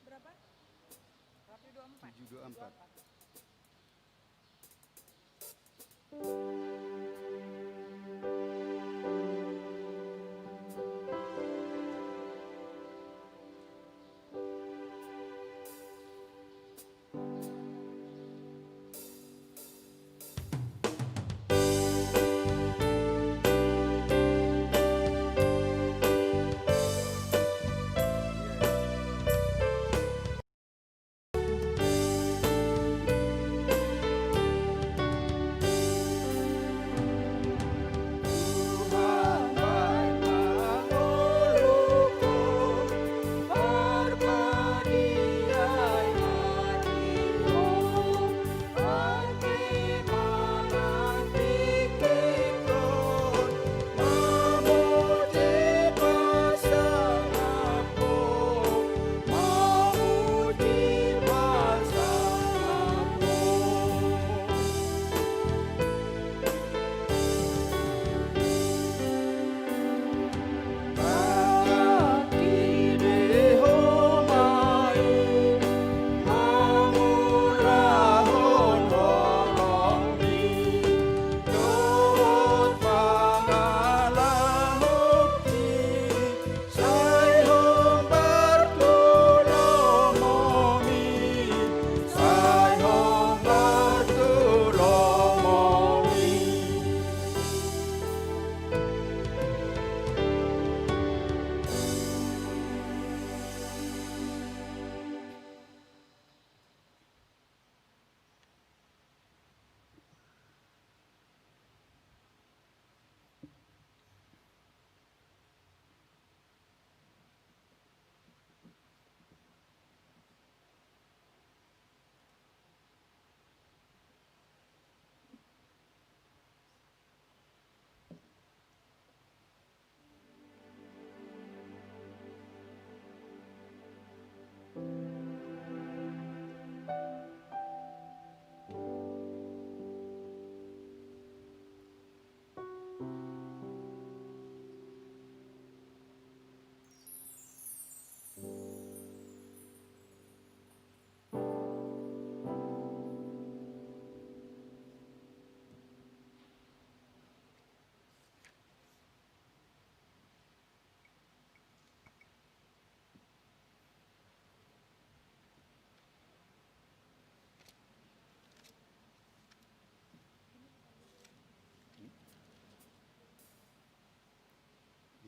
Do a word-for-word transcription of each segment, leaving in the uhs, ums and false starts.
Berapa? Tujuh dua empat. Tujuh dua empat.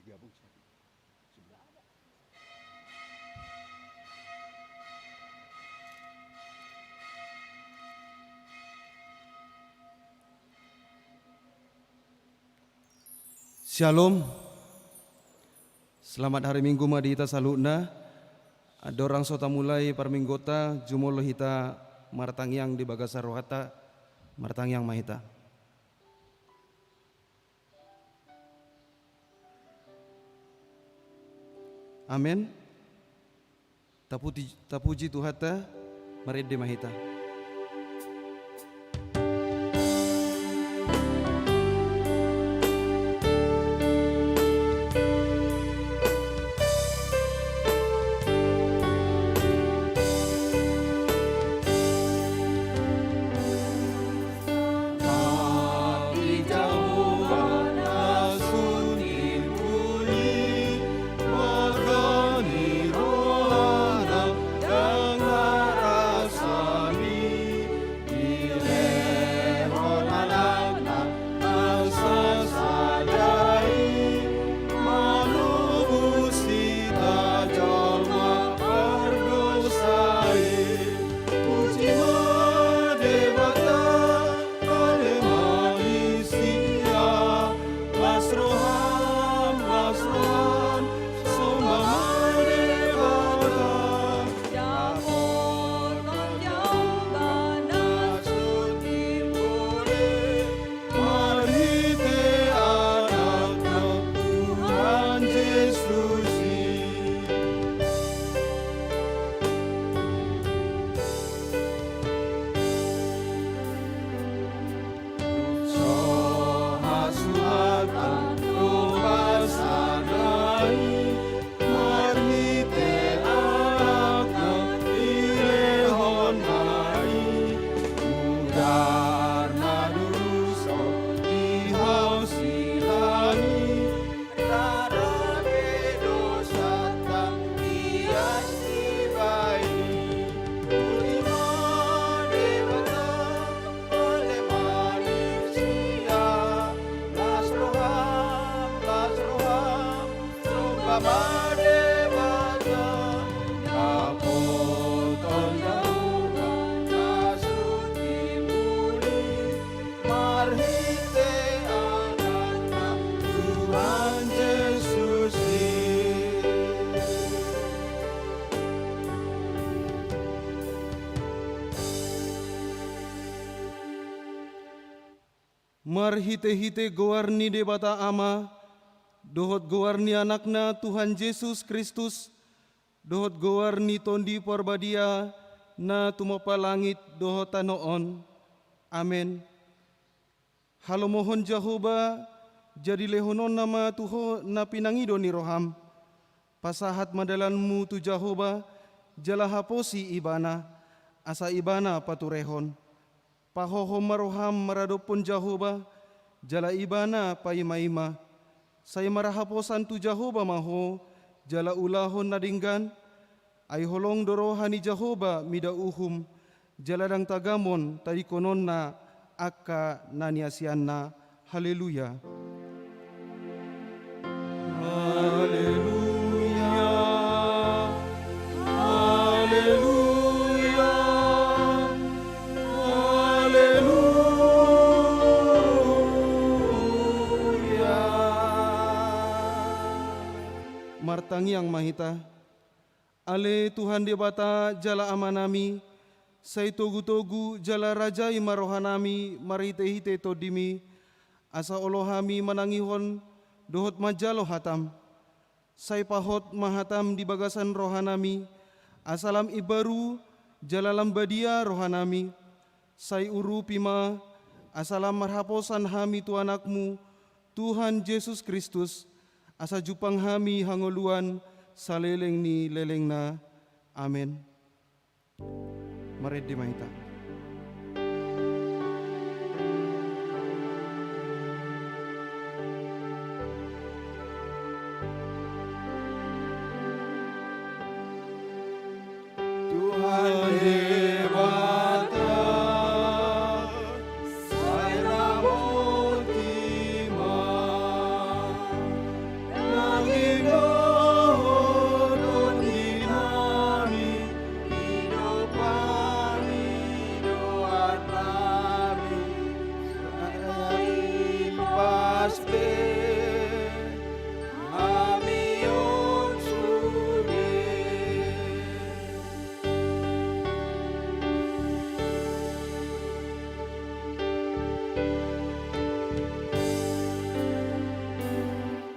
Digabung satu. Sebelah. Syalom. Selamat hari Minggu ma di hita saluhutna. Andorang so tamulai parmingguonta, jumolo hita martangiang di bagasan rohanta. Martangiang ma hita. Amen. Tapuji, tapuji Tuhanta, marende ma hita. Marhite Anakna dilehon ma i, udarna diurushon di hau silang i. Rara pe dosanta ias dibaen i. Puji ma Debata, ale manisia. Las roham, las roham, somba ma Debata. Dapotan Jahowa na so timbul i, marhite Anakna Tuhan Jesus i. Marhitehite goar ni Debata Ama, dohot goar ni Anakna Tuhan Jesus Kristus, dohot goar ni Tondi Parbadia na tumompa langit dohot tano on. Amen. Halomohon Jahowa, jadi lehononna ma tu ho na pinangido ni roham. Pasahat ma dalanmu tu Jahowa, jala haposi Ibana, asa Ibana paturehon. Pahohom ma roham maradophon Jahowa, jala Ibana paimaima. Sai marhaposan tu Jahowa ma ho, jala ulahon na denggan. Ai holong do roha ni Jahowa mida uhum, jala ndang tagamon tadingkononna angka na niasianna. Haleluya. Haleluya. Haleluya. Haleluya. Martangiang ma hita. Ale Tuhan Debata jala Amanami, sai togutogu jala rajai ma rohanami marhitehite Tondimi, asa olo hami manangihon dohot manjalo hataM. Sai pahot ma hataM di bagasan rohanami, asa lam imbaru jala lam badia rohanami. Sai urupi ma, asa lam marhaposan hami tu AnakMu, Tuhan Jesus Kristus, asa jumpang hami hangoluan saleleng ni lelengna. Amen. Marende ma hita. Tuhan Debata, sai ramoti ma nangkin dohot tondinami, ido pangidoannami, sai pas be hami on sude.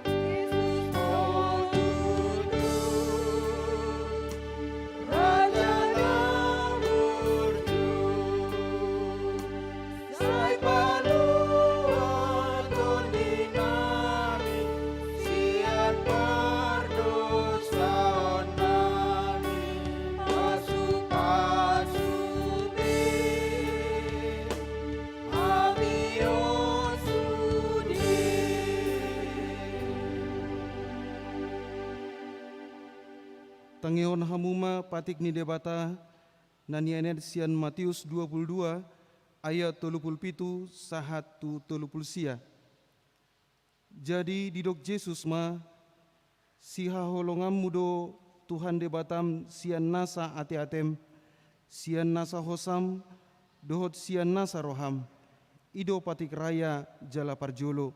Jesus, Ho tutu Raja na burju. Sai paluahon tondinami sian pardosaonnami, pasupasu be hami on sude. Tangihon hamu ma patik ni Debata, na nianean sian Matius dua pulu dua ayat tolu pulu pitu sahat tu tolu pulu sia. Jadi didok Jesus ma, sihaholonganmu do Tuhan Debatam sian nasa ateatem, sian nasa hosam, dohot sian nasa roham. I do patik raya jala parjolo.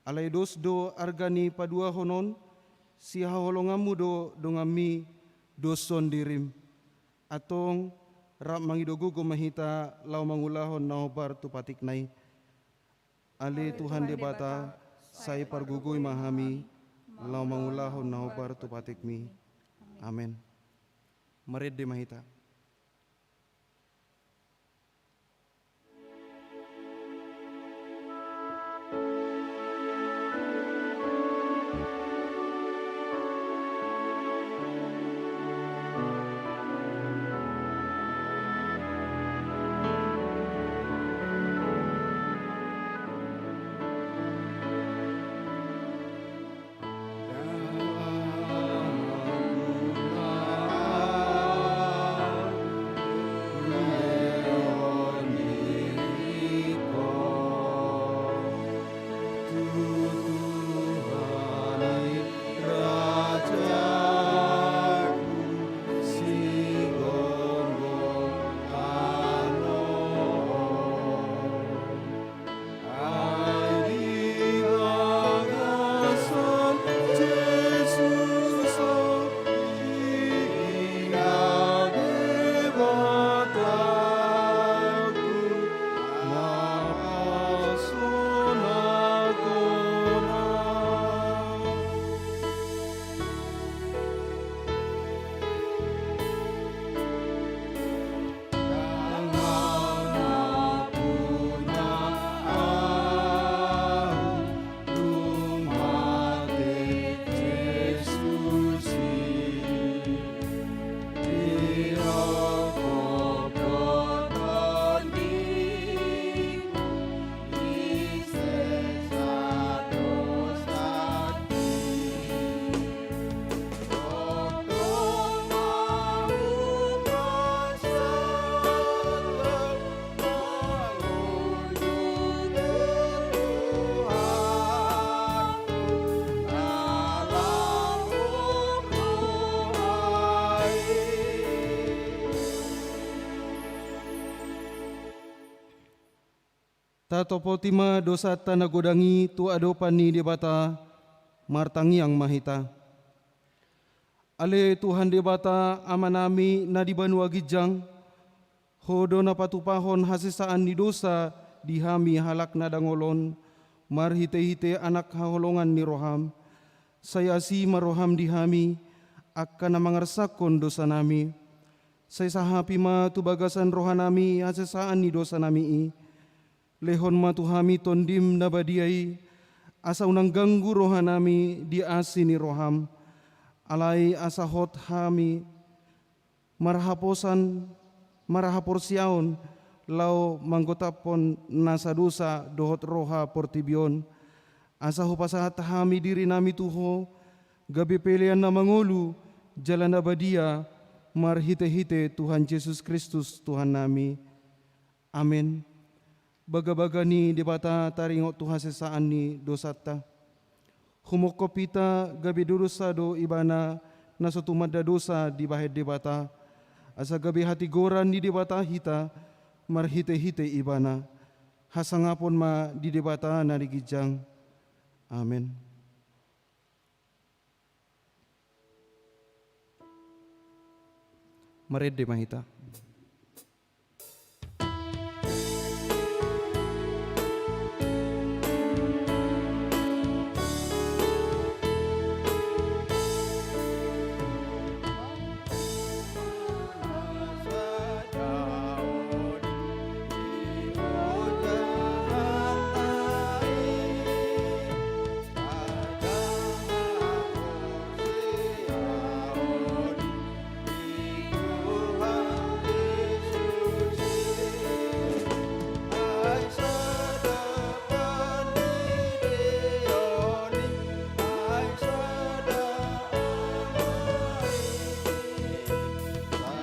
Alai dos do arga ni paduahon on, sihaholonganmu do donganmi, doshon dirim. Antong, rap mangido gogo ma hita laho mangulahon na hombar tu patikna i. Ale Tuhan Debata, sai pargogoi ma hami laho mangulahon na hombar tu patikmi. Amen. Marende ma hita. Tatopoti ma dosanta na godang i tu adopan ni Debata. Martangiang ma hita. Ale Tuhan Debata, Amanami na di banua ginjang, Ho do na patupahon hasesaan ni dosa di hami halak na dangol on, marhitehite Anak haholongan ni roham. Sai asi ma roham di hami, angka na mangarsangkon dosanami. Sai sahapi ma tu bagasan rohanami hasesaan ni dosanami i. Lehon ma tu hami Tondim na badia i, asa unang ganggu rohanami di asi ni roham. Alai asa hot hami marhaposan, marhaporseaon, laho manggotaphon nasa dosa dohot roha portibi on, asa hupasahat hami dirinami tu Ho, gabe pelean na mangolu jala na badia, marhitehite Tuhan Jesus Kristus Tuhannami. Amen. Bagabaga ni Debata taringot tu hasesaan ni dosanta. Humongkop hita gabe dosa do Ibana na so tumanda dosa dibahen Debata, asa gabe hatigoran ni Debata hita marhitehite Ibana. Hasangapon ma di Debata na di ginjang. Amen. Marende ma hita.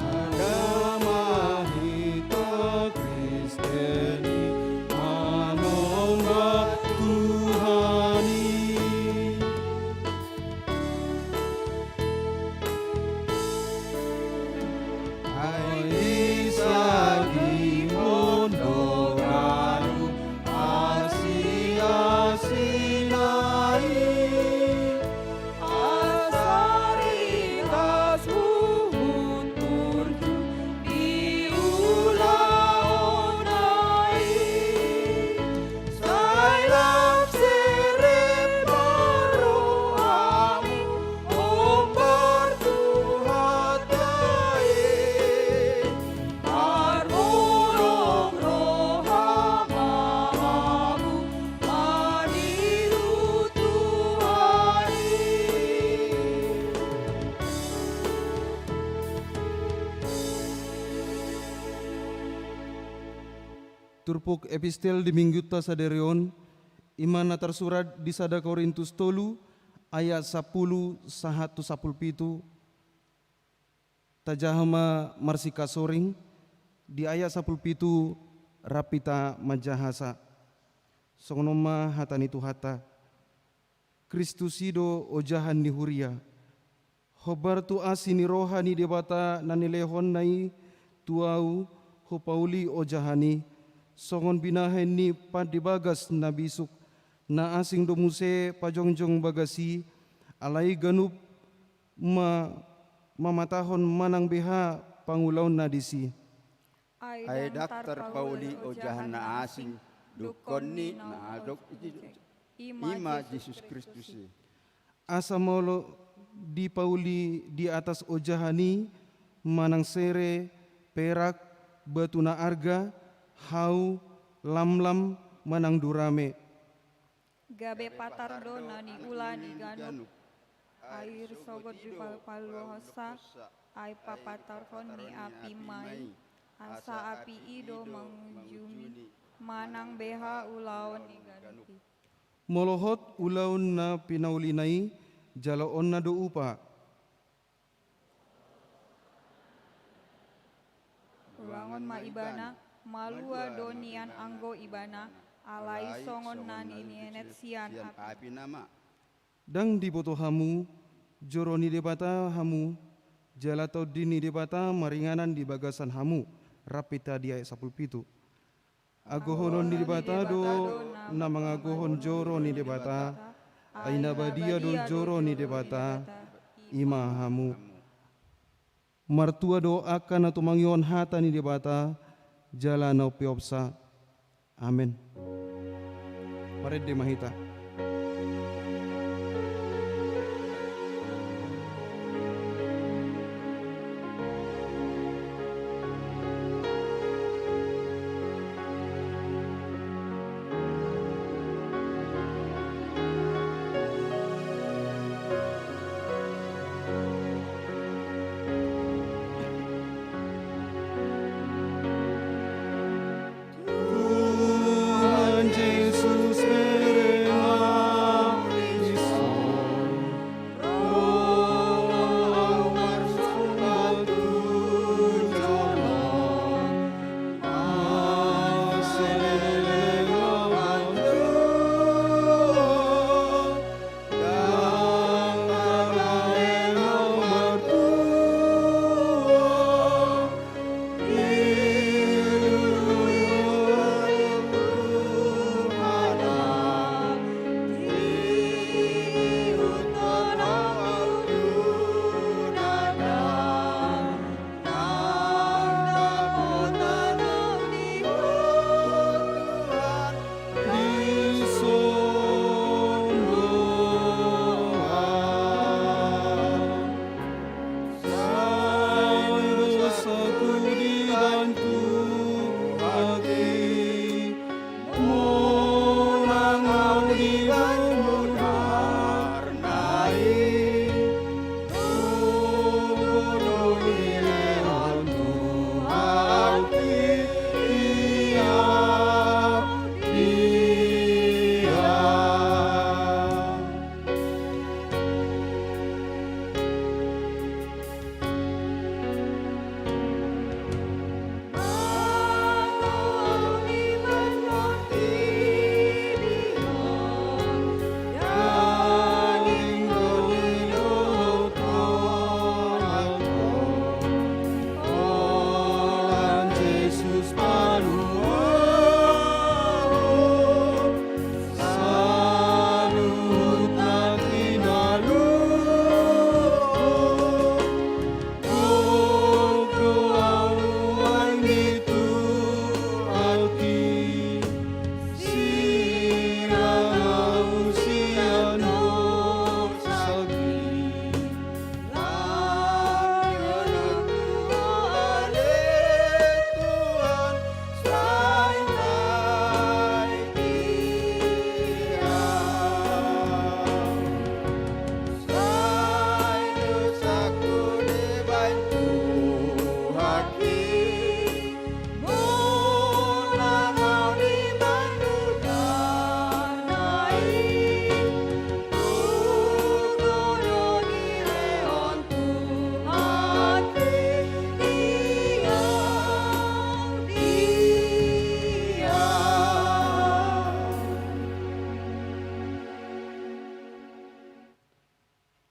Sada ma hita Kristen i, manomba Tuhan i. Ai disagihon do ganup asi-asina i. Asa ringgas huhut turju di ulaonna i. Sai lam serep ma rohamu hombar Tuhanta i. Marholong roha ma hamu maniru Tuhan i. Turpuk epistel di minggunta sadari on, i ma na tarsurat di sada Korintus tolu, ayat sampulu sahat tu sampulu pitu. Tajaha ma marsikasoring di ayat sampulu pitu, rap hita manjahasa. Songon on ma hata ni Tuhanta. Kristus i do ojahan ni huria. Hombar tu asi ni roha ni Debata na nilehonna i tu ahu, hupauli ojahan i, songon binahen ni pandebagas na bisuk, na asing do muse pajongjong bagas i, alai ganup ma mamatahon manang beha pangulaonna disi. Ai ndang tarpauli ojahan na asing, dungkon ni na adong i, i ma Jesus Kristus i. Asa molo dipauli di atas ojahan i, manang sere, perak, batu na arga, hau, lamlam, manang durame. Gabe patar do na niula ni ganup. Ai sogot dipaluahonsa, ai papatarhon ni api ma i, asa api i do mangunjumi manang beha ulaon ni ganup i. Molo hot ulaon na pinaulina i, jaloonna do upa. Ruangon ma ibana, malua do nian anggo ibana, alai songon na ninenet sian api. Ndang diboto hamu, joro ni Debata hamu, jala tondi ni Debata maringanan di bagasan hamu, rap hita di ayat sampulu pitu. Agohonon ni Debata do na mangagohon joro ni Debata, ai na badia do joro ni Debata, i ma hamu. Martua do angka na tumangihon hata ni Debata, jala na umpeopsa. Amen. Marende ma hita. Tuhan Jesus, bere ma dison, ro au marsomba tu jolom, marselelengon tu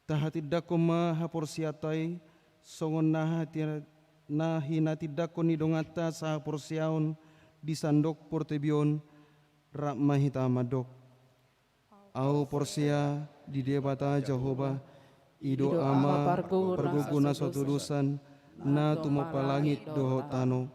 Tahatindangkon ma haporseaonta i, songon na hati-, na hinatindangkon ni donganta sahaporseaon di sandok portibi on. Rap ma hita mandok. Ahu porsea di Debata Jahowa, i do Ama pargogo na so tudosan, na tumompa langit dohot tano.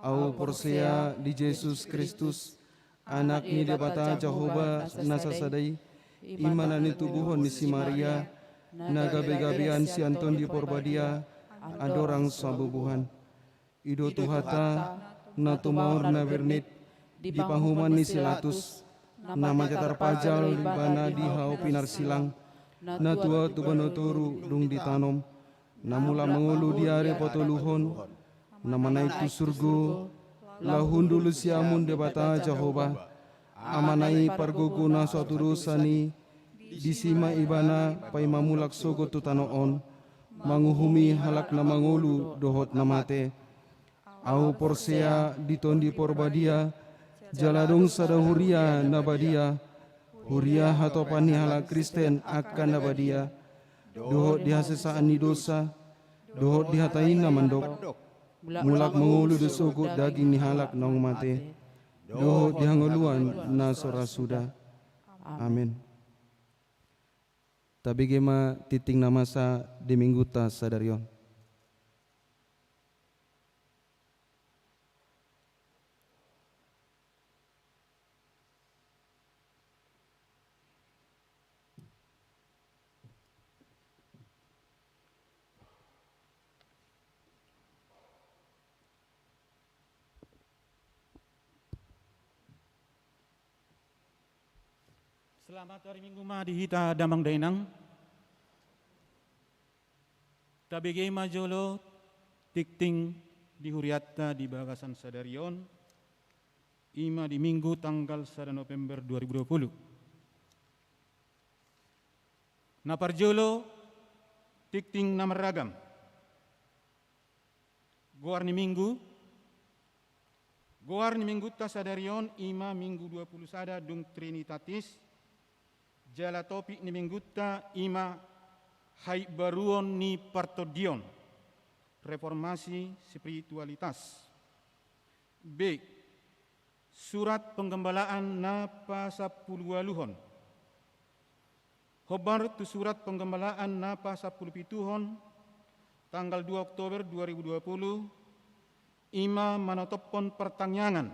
Ahu porsea di Jesus Kristus, Anak ni Debata Jahowa na sasada i, i ma na nitubuhon ni si Maria, na gabe-gabean sian Tondi Porbadia, andorang so bubuhan. I do Tuhanta, na tumaon na bernit di panguhuman ni si Latus, na mate tarpajal ibana di hau pinarsilang, na tua tu banua toru dung ditanom, na mulak mangolu di ari patoluhon, na manaek tu surgo, laho hundul siamun Debata Jahowa, Amana i pargogo na so tudosan i, disi ma ibana paima mulak sogot tu tano on, manguhumi halak na mangolu dohot na mate. Ahu porsea di Tondi Porbadia, jala adong sada huria na badia, huria hatopan ni halak Kristen angka na badia, dohot di hasesaan ni dosa, dohot di hata i na mandok, mulak mangolu do sogot daging ni halak naung mate. dohot di hangoluan na so ra suda. Amen. Tabege ma tingting na masa di minggunta sadari on. Selamat hari Minggu ma di hita damang dainang. Tabege ma jolo tingting di hurianta di bagasan sadari on, i ma di Minggu tanggal sada November dua ribu dua puluh. Na parjolo, tingting na marragam. Goar ni Minggu. Goar ni Minggunta sadari on i ma Minggu dua puluh sada dung Trinitatis, jala topik ni Minggunta i ma haimbaruon ni partondion, reformasi spiritualitas. B. Surat penggembalaan na pasampuluualuhon. Hombar tu surat penggembalaan na pasampulupituhon, tanggal dua Oktober dua ribu dua puluh, i ma manotophon partangiangan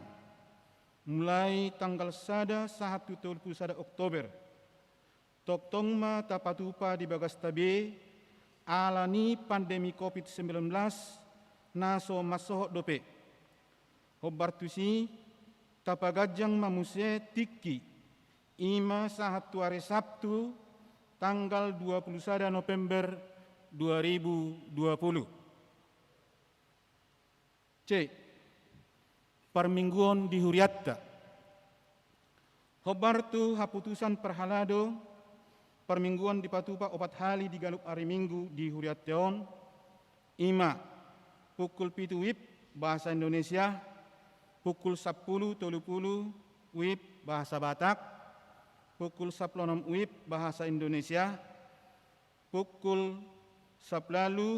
mulai tanggal sada sahat tu tolu puluh sada Oktober. Tongtong ma tapatupa di bagasta be ala ni pandemi covid sembilan belas na so mansohot dope. Hombar tusi, tapaganjang ma muse tingki, i ma sahat tu ari Sabtu, tanggal dua puluh sada November dua ribu dua puluh. C. Parmingguon di hurianta. Hombar tu haputusan parhalado, parmingguon dipatupa opat hali di ganup ari Minggu di hurianta on, i ma pukul pitu wib bahasa Indonesia, pukul sampulu tolu puluh wib bahasa Batak, pukul sampulu onom wib bahasa Indonesia, pukul sampulu ualu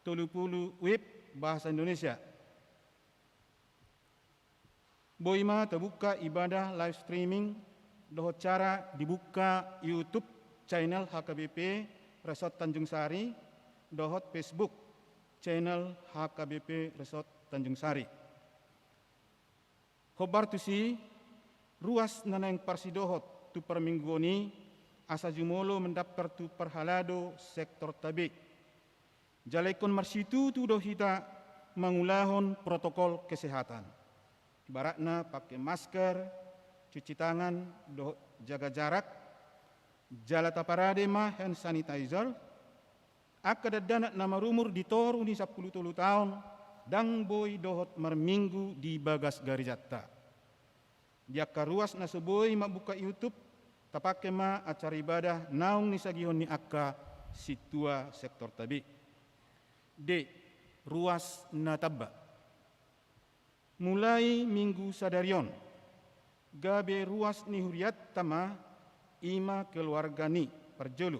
tolu puluh wib bahasa Indonesia. Boi ma tabuka ibadah live streaming dohot cara dibuka YouTube channel H K B P Resort Tanjung Sari dohot Facebook channel H K B P Resort Tanjung Sari. Hombar tusi, ruas na naeng parsidohot tu parmingguon i asa jumolo mandaptar tu parhalado sektorta be. Jala ingkon marsitutu do hita mangulahon protokol kesehatan. Ibaratna pake masker, cuci tangan, dohot jaga jarak, jala taparade ma hand sanitizer. Angka dakdanak na marumur di toru ni sampulu tolu taon ndang boi dohot marminggu di bagas garejanta. Di angka ruas na so boi mambuka YouTube, tapake ma acara ibadah naung nisagihon ni angka sintua sektorta be. D. Ruas na tamba. Mulai minggu sadari on, gabe ruas ni hurianta ma i ma keluarga ni parjolo.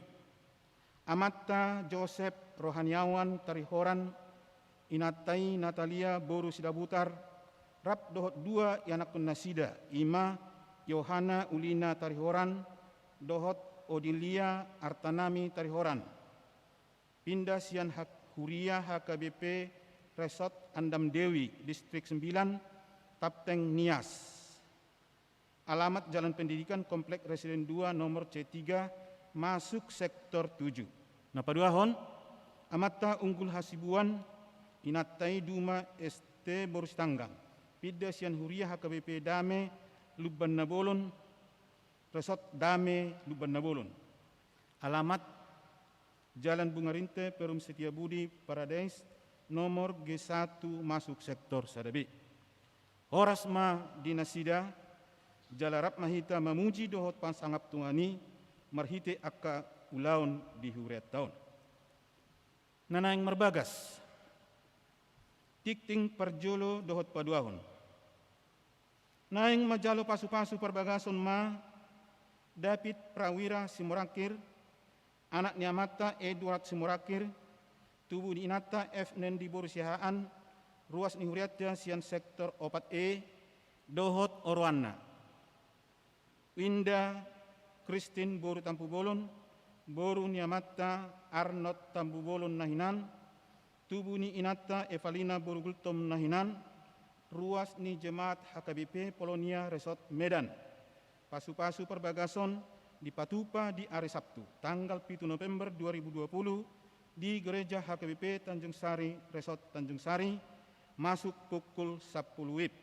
Amanta Josep Rohaniawan Tarihoran, inanta i Natalia boru Sidabutar, rap dohot dua ianakkon nasida, i ma Yohana Ulina Tarihoran dohot Odilia Artanami Tarihoran. Pinda sian hak huria H K B P Resort Andam Dewi, Distrik sembilan, Tapteng Nias. Alamat Jalan Pendidikan, Komplek Residen dua, nomor C tiga, masuk sektor tujuh. Na paduahon, amanta Unggul Hasibuan, inanta i Duma S T boru Sitanggang. Pinda sian huria H K B P Dame Lumban Nabolon, Resort Dame Lumban Nabolon. Alamat Jalan Bunga Rinte, Perum Setiabudi, Paradise, nomor G satu, masuk sektor sada B. Horas ma di nasida, jala rap ma hita mamuji dohot pasangap Tuhan i marhite angka ulaon di hurianta on. Na naeng marbagas. Tingting parjolo dohot paduahon. Naeng manjalo pasupasu parbagason ma David Prawira Simorangkir, anak ni amanta Edward Simorangkir, tubu ni inanta F Nendi boru Siahaan, ruas ni hurianta sian sektor opat E, Dohot oroanna: Inda Kristin boru Tampubolon, boru ni amanta Arnot Tampubolon na hinan, tubu ni inanta Evalina boru Gultom na hinan, ruas ni jemaat H K B P Polonia Resort Medan. Pasupasu parbagason dipatupa di ari Sabtu, tanggal pitu November dua ribu dua puluh, di Gereja H K B P Tanjung Sari, Resort Tanjung Sari, masuk pukul sampulu WIB.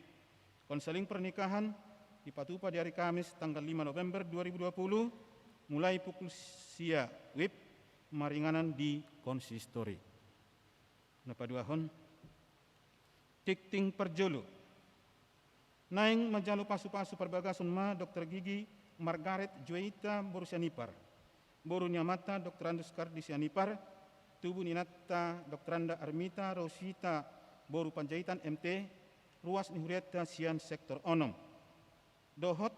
Konseling pernikahan dipatupa di ari Kamis, tanggal lima November dua ribu dua puluh, mulai pukul sia WIB, maringanan di konsistori. Na paduahon, tingting parjolo. Naeng manjalo pasupasu parbagason ma dokter gigi Margaret Jueita boru Sianipar, boru ni amanta dokter Andus Kardi Sianipar, tubu ni inanta dokter Anda Armita Rosita boru Panjaitan M T, ruas ni hurianta sian sektor onom. Dohot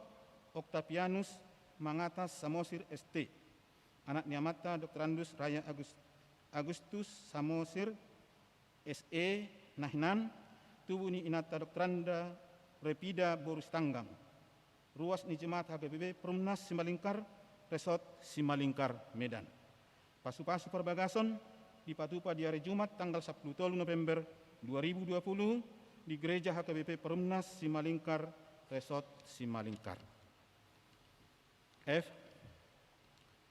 Octavianus Mangatas Samosir S T, anak ni amanta dokter Andus Raya Agus-, Agustus Samosir S E na hinan, tubu ni inanta dokter Anda Repida boru Sitanggang, ruas ni jemaat H K B P Perumnas Simalingkar, Resort Simalingkar, Medan. Pasupasu parbagason dipatupa di ari Jumat, tanggal sampulu tolu November dua ribu dua puluh, di Gereja H K B P Perumnas Simalingkar, Resort Simalingkar. F.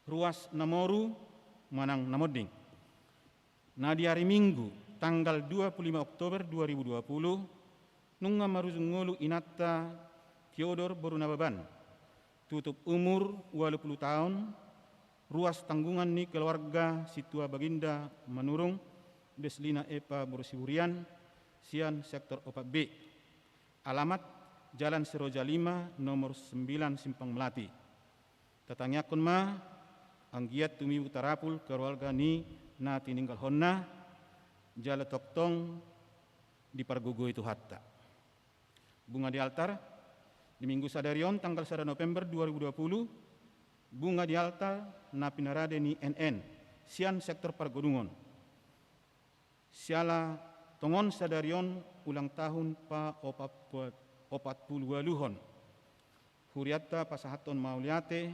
Ruas na moru manang na monding. Na di ari Minggu, tanggal dua puluh lima Oktober dua ribu dua puluh, nunga marujung ngolu inanta Theodor boru Nababan, tutup umur ualu pulu taon, ruas tanggungan ni keluarga Sintua Baginda Manurung, Deslina Epa boru Siburian, sian sektor opat B. Alamat Jalan Seroja lima, nomor sembilan, Simpang Melati. Tatangiangkon ma anggiat tumibu tarapul keluarga ni na tininggalhonna, jala tongtong dipargogoi Tuhanta. Bunga di altar. Di Minggu sadari on, tanggal sada November dua ribu dua puluh, bunga di altar na pinarade ni N N sian sektor Pargodungon. Siala tongon sadari on ulang tahun pa opat, opat pulu ualuhon. Hurianta pasahathon mauliate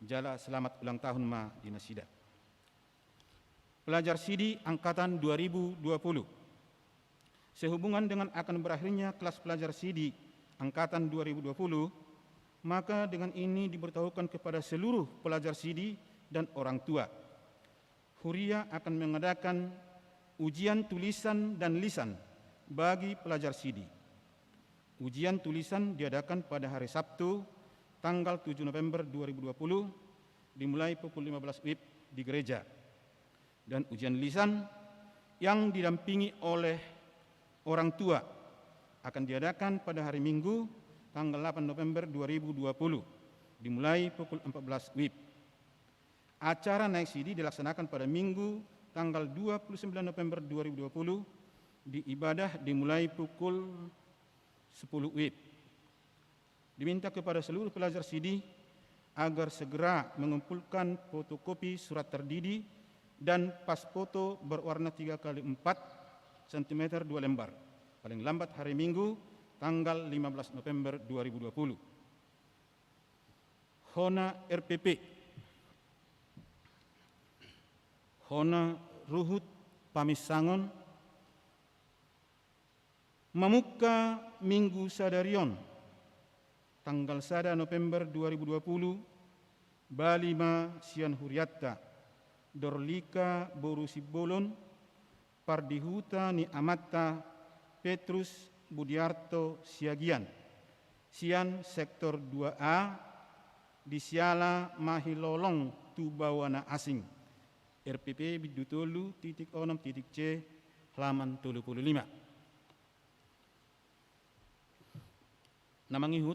jala selamat ulang tahun ma di nasida. Pelajar Sidi angkatan dua ribu dua puluh. Sehubungan dengan akan berakhirnya kelas pelajar Sidi angkatan dua ribu dua puluh, maka dengan ini diberitahukan kepada seluruh pelajar Sidi dan orang tua, Huria akan mengadakan ujian tulisan dan lisan bagi pelajar Sidi. Ujian tulisan diadakan pada hari Sabtu, tanggal tujuh November dua ribu dua puluh, dimulai pukul lima belas WIB di gereja. Dan ujian lisan yang didampingi oleh orang tua akan diadakan pada hari Minggu, tanggal delapan November dua ribu dua puluh, dimulai pukul empat belas WIB. Acara naek sidi dilaksanakan pada Minggu, tanggal dua puluh sembilan November dua ribu dua puluh, di ibadah dimulai pukul sepuluh WIB. Diminta kepada seluruh pelajar Sidi agar segera mengumpulkan fotokopi surat terdidi dan pas foto berwarna tiga kali empat sentimeter dua lembar, paling lambat hari Minggu, tanggal lima belas November dua ribu dua puluh. Hona R P P. Hona ruhut paminsangon. Mamungka Minggu sadari on, tanggal sada November dua ribu dua puluh, bali ma sian hurianta, Dorlika boru Simbolon, pardihuta ni amanta Petrus Budiarto Siagian, sian sektor dua A, di Siala Mahilolong tu Bawana Asing, R P P bindu tolu titik onom titik C, halaman tolu pulu lima. Na mangihut,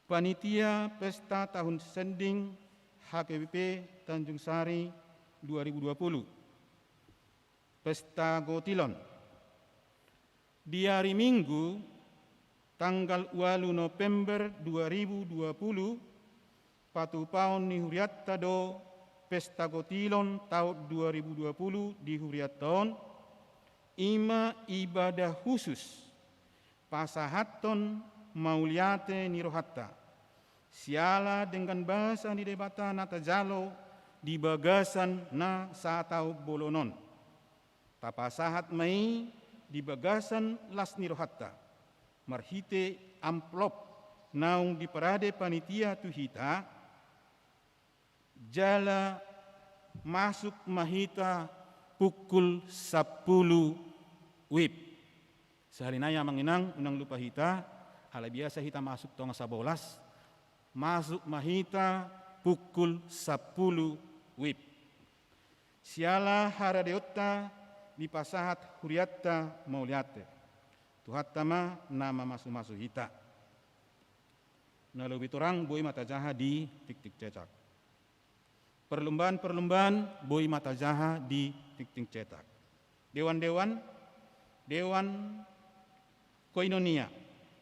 panitia pesta tahun sending H K B P Tanjung Sari dua ribu dua puluh. Pesta Gotilon. Di ari Minggu, tanggal ualu November dua ribu dua puluh, patupaon ni hurianta do pesta Gotilon taon dua ribu dua puluh di hurianta on, i ma ibadah khusus Pasahathon mauliate ni rohanta, siala denggan basa ni Debata na tajalo di bagasan na sataon bolon on. Tapasahat ma i di bagasan las ni rohanta, marhite amplop naung diparade panitia tu hita, jala masuk ma hita pukul sampulu wib. Sahali nai amang inang, unang lupa hita, ala biasa hita masuk tonga sabolas, masuk ma hita pukul sampulu wib. Siala haradeonta dipasahat hurianta mauliate. Tuhanta ma na mamasumasu hita. Na lobi torang boi ma tajaha di tingting cetak. Perlombaan-perlombaan boi ma tajaha di tingting cetak. Dewan-dewan, dewan koinonia,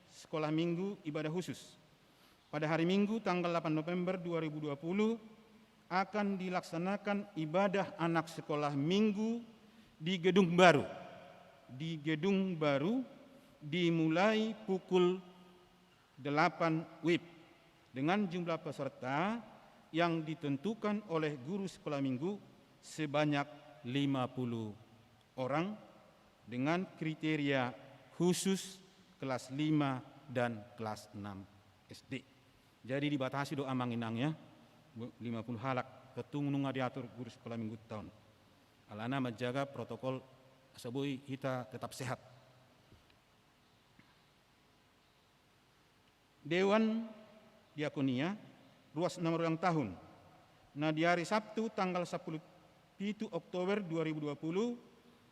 sekolah minggu, ibadah khusus. Pada hari Minggu tanggal delapan November dua ribu dua puluh akan dilaksanakan ibadah anak sekolah minggu di gedung baru. Di gedung baru dimulai pukul delapan wib, dengan jumlah peserta yang ditentukan oleh guru sekolah minggu sebanyak lima puluh orang dengan kriteria khusus kelas lima dan kelas enam S D. Jadi dibatasi do amang inang ya, lima puluh halak, tontu nunga diatur guru sekolah minggu taon. Alana manjaga protokol asa boi hita tetap sehat. Dewan Diakonia ruas na marulang tahun, na di hari Sabtu tanggal sampulu pitu Oktober dua ribu dua puluh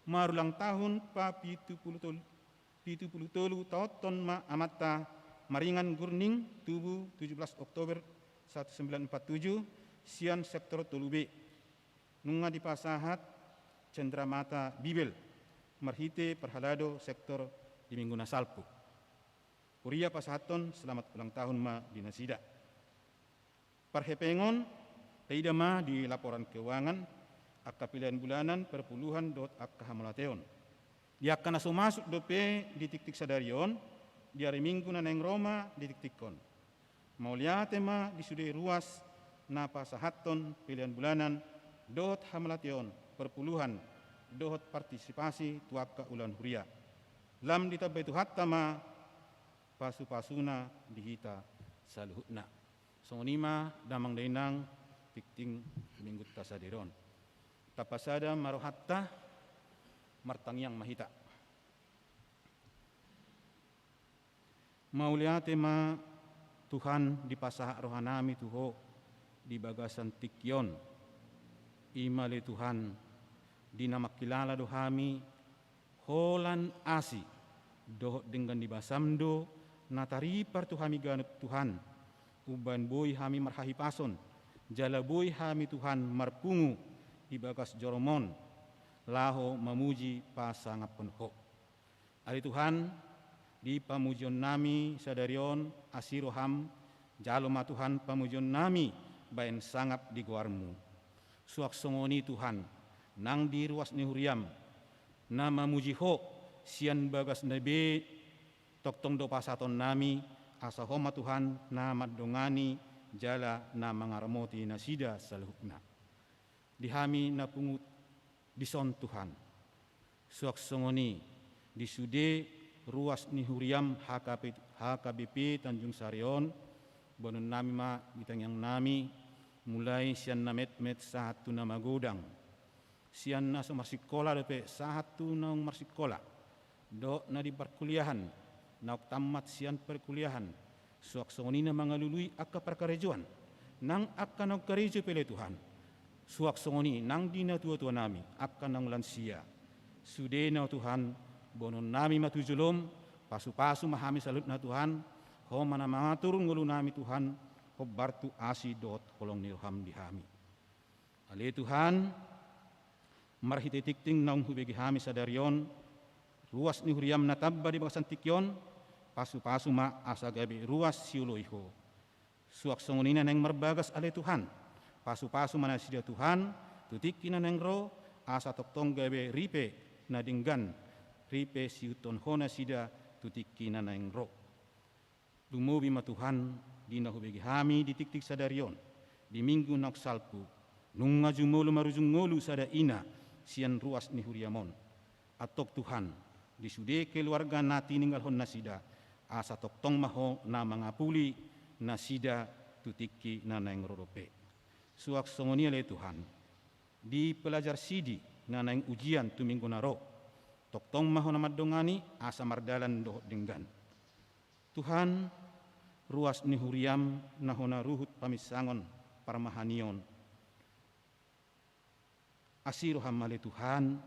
marulang tahun papitu pulu tolu, pitu pulu tolu taonhon ma amanta Maringan Gurning, tubu tujuh belas Oktober seribu sembilan ratus empat puluh tujuh, sian sektor tolu B. Nunga dipasahat cendramata Bibel marhite parhalado sektor di minggu na salpu. Huria pasahathon selamat ulang tahun ma di nasida. Parhepengon, taida ma di laporan keuangan, angka pelean bulanan, perpuluhan dohot angka hamauliateon. Di angka na so masuk dope di tingting sadari on, di ari Minggu na naeng ro ma di tingtingkon. Mauliate ma di sude ruas na pasahathon pelean bulanan dohot hamauliateon, perpuluhan dohot partisipasi tu angka ulaon huria. Lam ditambai Tuhanta ma pasupasuna di hita saluhutna. Songon i ma damang dainang tingting Minggunta sadari on. Tapasada ma rohanta, martangiang ma hita. Mauliate ma Tuhan dipasahat rohanami tu Ho di bagasan tingki on. I ma ale Tuhan, di na mangkilala do hami holan asi dohot denggan ni basaM do na taripar tu hami ganup Tuhan, umbahen boi hami marhahipason, jala boi hami Tuhan marpungu di bagas joroM on, laho mamuji pasangaphon Ho. Ale Tuhan, di pamujionnami sadari on asi rohaM, jalo ma Tuhan pamujionnami bahen sangap di goarMu. Suang songon i Tuhan, nang di ruas ni huriaM, na mamuji Ho sian bagasna be, tongtong do pasahatonnami, asa Ho ma Tuhan na mandongani jala na mangaramoti nasida saluhutna. Di hami na pungu dison Tuhan. Suang songon i, di sude ruas ni huriaM H K P, H K B P Tanjung Sari on, boanonnami ma di tangiangnami, mulai sian na metmet sahat tu na magodang. Sian na so marsikola dope sahat tu naung marsikola. Dohot na di parkuliahan, naung tammat sian parkuliahan, suang songon i na mangalului angka parkarejoan, nang angka naung karejo pe ale Tuhan. Suang songon i nang di natuatuanami, angka naung lansia. Sudena Tuhan, boanonnami ma tu joloM, pasupasu ma hami saluhutna Tuhan, Ho ma na mangatur ngolunami Tuhan, hombar tu asi dohot holong ni rohaM di hami. Ale Tuhan, marhite tingting naung hubege hami sadari on, ruas ni huriaM na tamba di bagasan tingki on, pasupasu ma asa gabe ruas sioloi Ho. Suang songon i na naeng marbagas ale Tuhan, pasupasu ma nasida Tuhan, tu tingki na naeng ro, asa tongtong gabe ripe na denggan, ripe siihuthon Ho nasida, tu tingki na naeng ro. Lumobi ma Tuhan, di na hubege hami di tingting sadari on, di minggu naung salpu, nunga jumolo marujung ngolu sada ina sian ruas ni huriam on. Antong Tuhan, di sude keluarga na tininggalhon nasida, asa tongtong ma Ho na mangapuli nasida tu tingki na naeng ro dope. Suang songon i ale Tuhan, di pelajar sidi na naeng ujian tu minggu na ro, tongtong ma Ho na mandongani asa mardalan dohot denggan. Tuhan, ruas ni huriam na hona ruhut paminsangon parmahanion, asi roham ale Tuhan,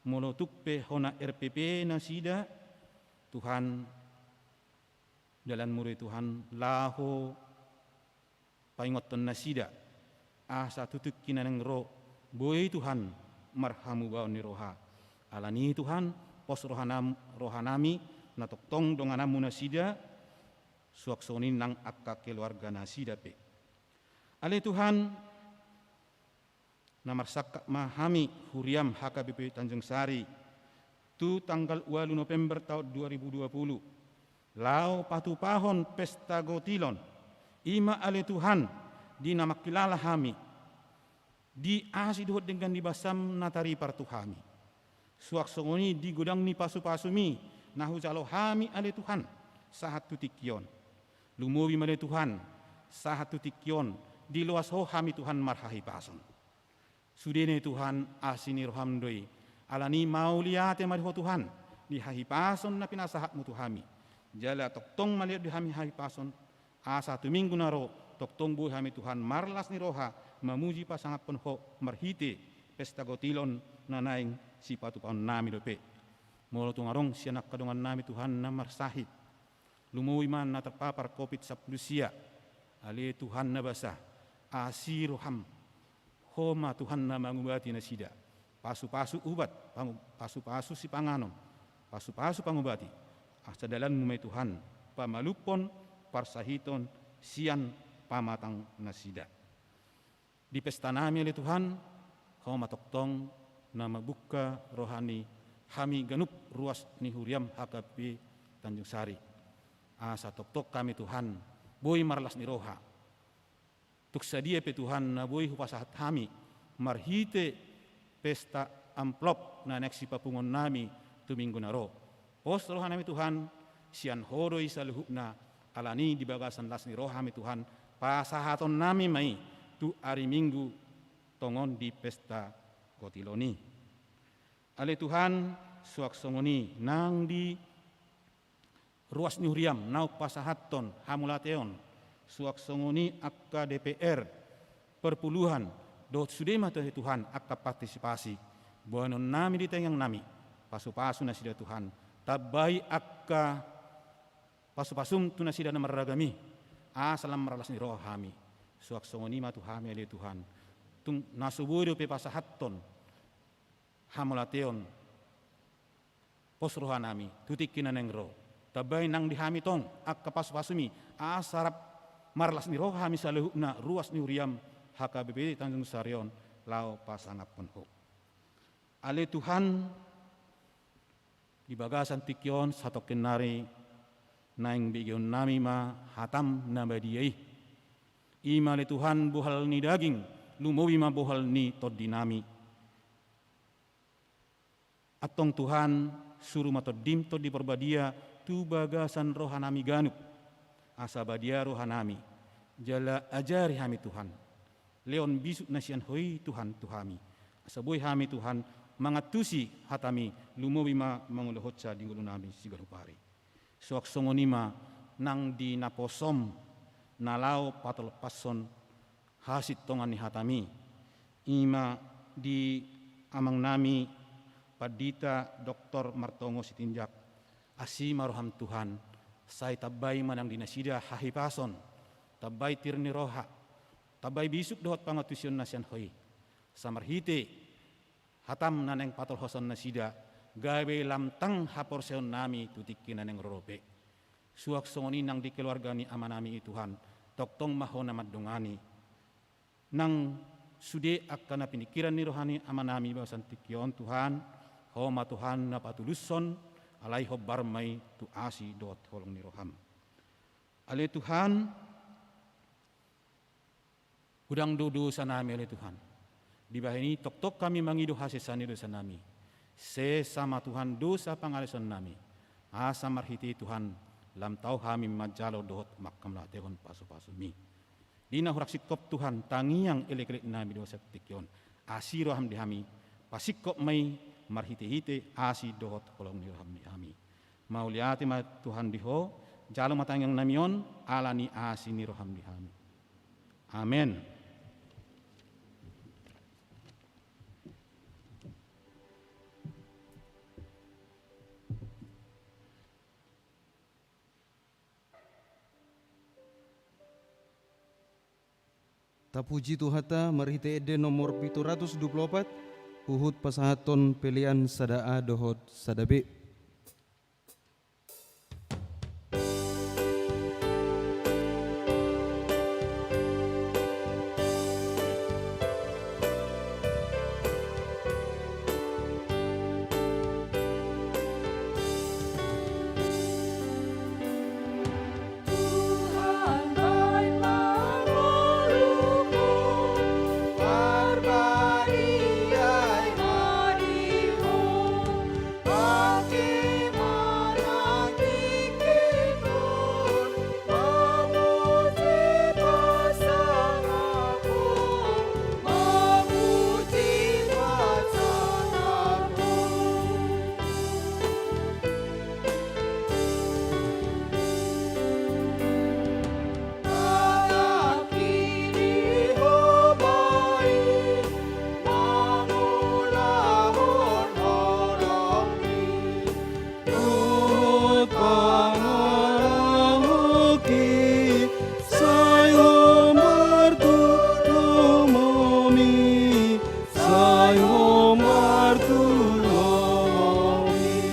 molo tung pe hona R P P nasida, Tuhan, dalanmu do i Tuhan, laho paingothon nasida, asa tu tingki na naeng ro, boi Tuhan marhamubaon ni roha. Alani Tuhan, pos rohanam-, rohanami, na tongtong dongananmu nasida, suang songon i nang angka keluarga nasida pe. Ale Tuhan, na marsangkap ma hami huriam H K B P Tanjung Sari, tu tanggal ualu November taon dua ribu dua puluh, laho patupahon pesta gotilon, i ma ale Tuhan, di na mangkilala hami, di asi dohot denggan ni basam na taripar tu hami. Suang songon i di godang ni pasupasumi, na hujalo hami ale Tuhan, sahat tu tingki on. Lumobi ma ale Tuhan, sahat tu tingki on, diloas Ho hami Tuhan marhahipason. Sudena i Tuhan, asi ni roham do i. Alani mauliate ma di Ho Tuhan, di hahipason na pinasahatmu tu hami. Jala tongtong mauliate di hami hahipason, asa tu minggu na ro, tongtong boi hami Tuhan marlas ni roha, mamuji pasangaphon Ho, marhite pesta gotilon na naeng sipatupaonnami dope. Molo tung adong sian angka dongannami Tuhan na marsahit, lumobi ma na terpapar covid sampulu sia, ale Tuhan na basa, asi roham, Ho ma Tuhan na mangubati nasida. Pasupasu ubat, pangu-, pasupasu sipanganon, pasupasu pangubati. Asa dalanmu ma i Tuhan, pamalumhon, parsahiton, sian pamatang nasida. Di pestanami ale Tuhan, Ho ma tongtong na mambuka roha ni hami ganup ruas ni huriam H K B Tanjung Sari. Asa tongtong hami Tuhan, boi marlas ni roha. Tung sadia pe Tuhan na boi hupasahat hami, marhite pesta amplop na naeng sipapunguonnami tu minggu na ro. Pos rohanami Tuhan, sian Ho do i saluhutna, alani di bagasan las ni rohami Tuhan, pasahatonnami ma i tu ari Minggu tongon di pesta gotilon i. Ale Tuhan, suang songon i nang di ruas ni huriam naung pasahathon hamauliateon, suang songon i angka D P R, perpuluhan, dohot sude ma tu Tuhan angka partisipasi. Boanonnami di tangiangnami, pasupasu nasida Tuhan, tambai angka pasupasum tu nasida na marragam i, asa lam marlas ni roha hami. Suang songon i ma tu hami ale Tuhan, tung na so boi dope pasahathon hamauliateon, pos rohanami tu tingki na naeng ro. Tambai nang di hami tong angka pasupasumi, asa rap marlas ni roha hami saluhutna ruas ni huriam H K B P Tanjung Sari on laho pasangaphon Ho. Ale Tuhan, di bagasan tingki on satongkin nari naeng begeonnami ma hatam na badia i. I ma ale Tuhan bohal ni daging, lumobi ma bohal ni tondinami. Antong Tuhan, suru ma Tondim, Tondi Parbadia, tu bagasan rohanami ganup, asa badia rohanami, jala ajari hami Tuhan, lehon bisuk na sian Ho i Tuhan tu hami, asa boi hami Tuhan mangantusi hatami, lumobi ma mangulohonsa di ngolunami siganup ari. Suang songon i ma nang di naposom na laho patolpason hasintongan ni hatami, i ma di amangnami Pandita Doktor Martongo Sitinjak. Asi ma roham Tuhan, sai tambai ma nang di nasida hahipason, tambai tir ni roha, tambai bisuk dohot pangantusion na sian Ho i. Asa marhite hatam na naeng patolhoson nasida, gabe lam tang haporseaonnami tu tingki na naeng ro dope. Suang songon i nang di keluarga ni amanami i Tuhan, tongtong ma Ho na mandongani. Nang sude angka na piningkiran ni roha ni amanami bagasan tingki on Tuhan, Ho ma Tuhan na patulushon, alai hombar ma i tu asi dohot holong ni roham. Ale Tuhan, godang do dosa nami ale Tuhan. Dibahen i tongtong hami mangido hasesaan ni dosa nami. Sesa ma Tuhan dosa pangalaosion nami. Asa marhite i Tuhan, lam tau hami manjalo dohot manghamauliatehon pasupasumi. Di na hurang singkop Tuhan, tangiang elekelek nami di bagasan tingki on. Asi roham di hami, pasingkop ma i marhitehite asi dohot holong ni roham di hami. Mauliate ma Tuhan di Ho, jalo ma tangiang nami on, ala ni asi ni roham di hami. Amen. Tapuji Tuhanta, marhite ende nomor pitu ratus dua pulu opat, huhut pasahathon pelean sada A dohot sada B. Dohot pangalahoki, sai hombar tu lomomi, sai hombar tu lomomi.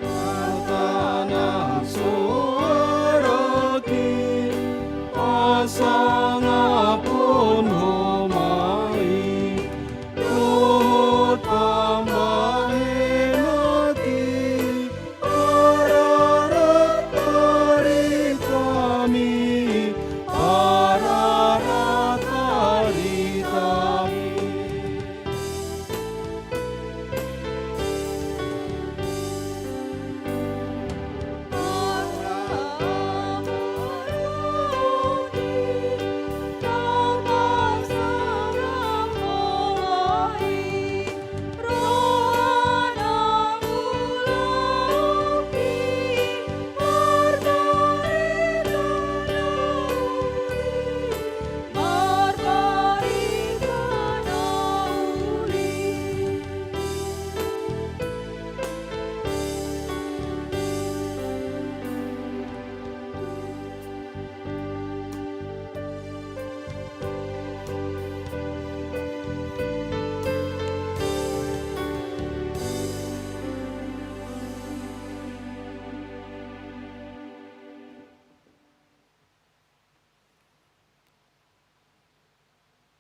Hata na soaraki, pasangaphon Ho ma i, dohot pambahenanki, pararathon haritami, pararathon haritami.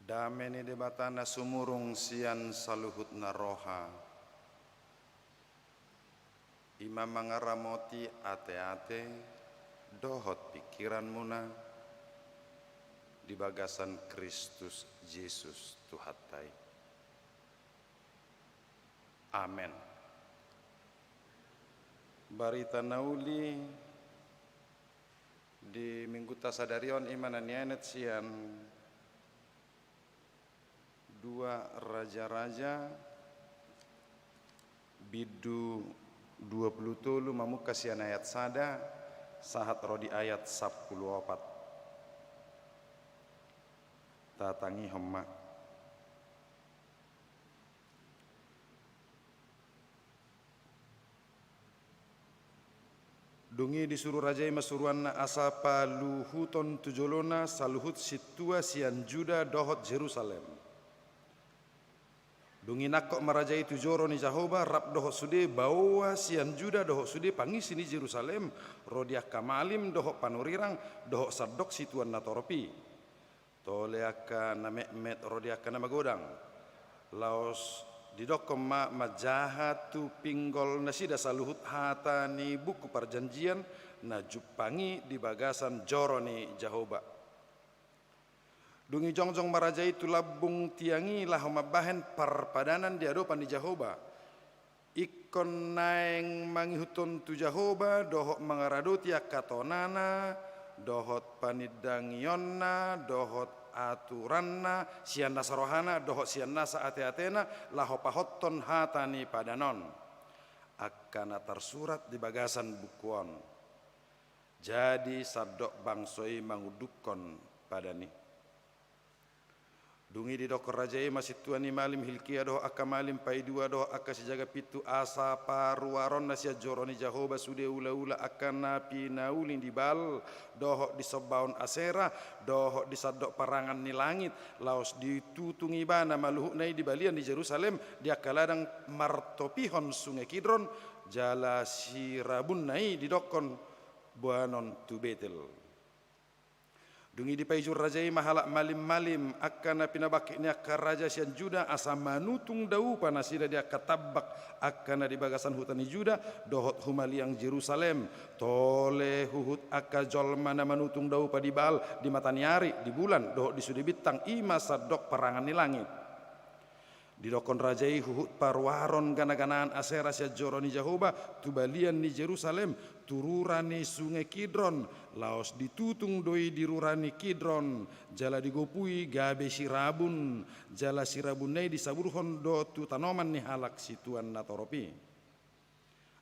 Dame ni Debata na sumurung sian saluhutna roha, i ma mangaramoti ateate dohot pingkiranmuna di bagasan Kristus Jesus Tuhanta i. Amen. Barita na uli di Minggunta sadari on i ma na nienet sian dua Raja-raja, bindu dua pulu tolu, mamungka sian ayat sada sahat ro di ayat sampulu opat. Tatangihon ma. Dung i disuru raja i ma suruanna asa paluhuton tu jolona saluhut sintua sian Juda dohot Jerusalem. Dung i nangkok ma raja i tu joro ni Jahowa rap dohot sude baoa sian Juda dohot sude pangisi ni Jerusalem, ro di angka malim dohot panurirang, dohot sandok situan na torop i. Tole angka na metmet ro di angka na magodang. Laos didokkon ma manjaha tu pinggol nasida saluhut hata ni buku parjanjian na jumpang i di bagasan joro ni Jahowa. Dung i jongjong ma raja i tu lambung tiang i laho mambahen parpadanan di adopan ni Jahowa. Ingkon naeng mangihuthon tu Jahowa, dohot mangaradoti angka tonana, dohot panindangionna, dohot aturanna, sian nasa rohana, dohot sian nasa ateatena, laho pahothon hata ni padan on. Angka na tarsurat di bagasan buku on. Jadi sandok bangso i mangundukhon padan i. Dung i didokkon raja i ma sintua ni malim Hilkia dohot angka malim paidua dohot angka sijaga pintu asa paruaronna sian joro ni Jahowa sude ulaula angka na pinauli ni Baal, dohot di sombaon Asera, dohot di sandok parangan ni langit, laos ditutung ibana ma luhutna i di balian ni Jerusalem, di angka ladang martopihon sunge Kidron, jala sirabunna i didokkon boanon tu Betel. Dung i dipaijur raja i ma halak malim-malim, angka na pinabangkit ni angka raja sian Juda, asa manutung daupa nasida di angka tambak, angka na di bagasan huta ni Juda, dohot humaliang Jerusalem, tole huhut angka jolma na manutung daupa di Baal, di mata ni ari, di bulan, dohot di sude bintang, i ma sandok parangan ni langit. Didokkon raja i huhut paruaron gana-ganaan Asera sian joro ni Jahowa tu balian ni Jerusalem, tu rura ni sunge Kidron, laos ditutung do i di rura ni Kidron, jala digopui gabe sirabun, jala sirabunna i disaburhon do tu tanoman ni halak situan na torop i.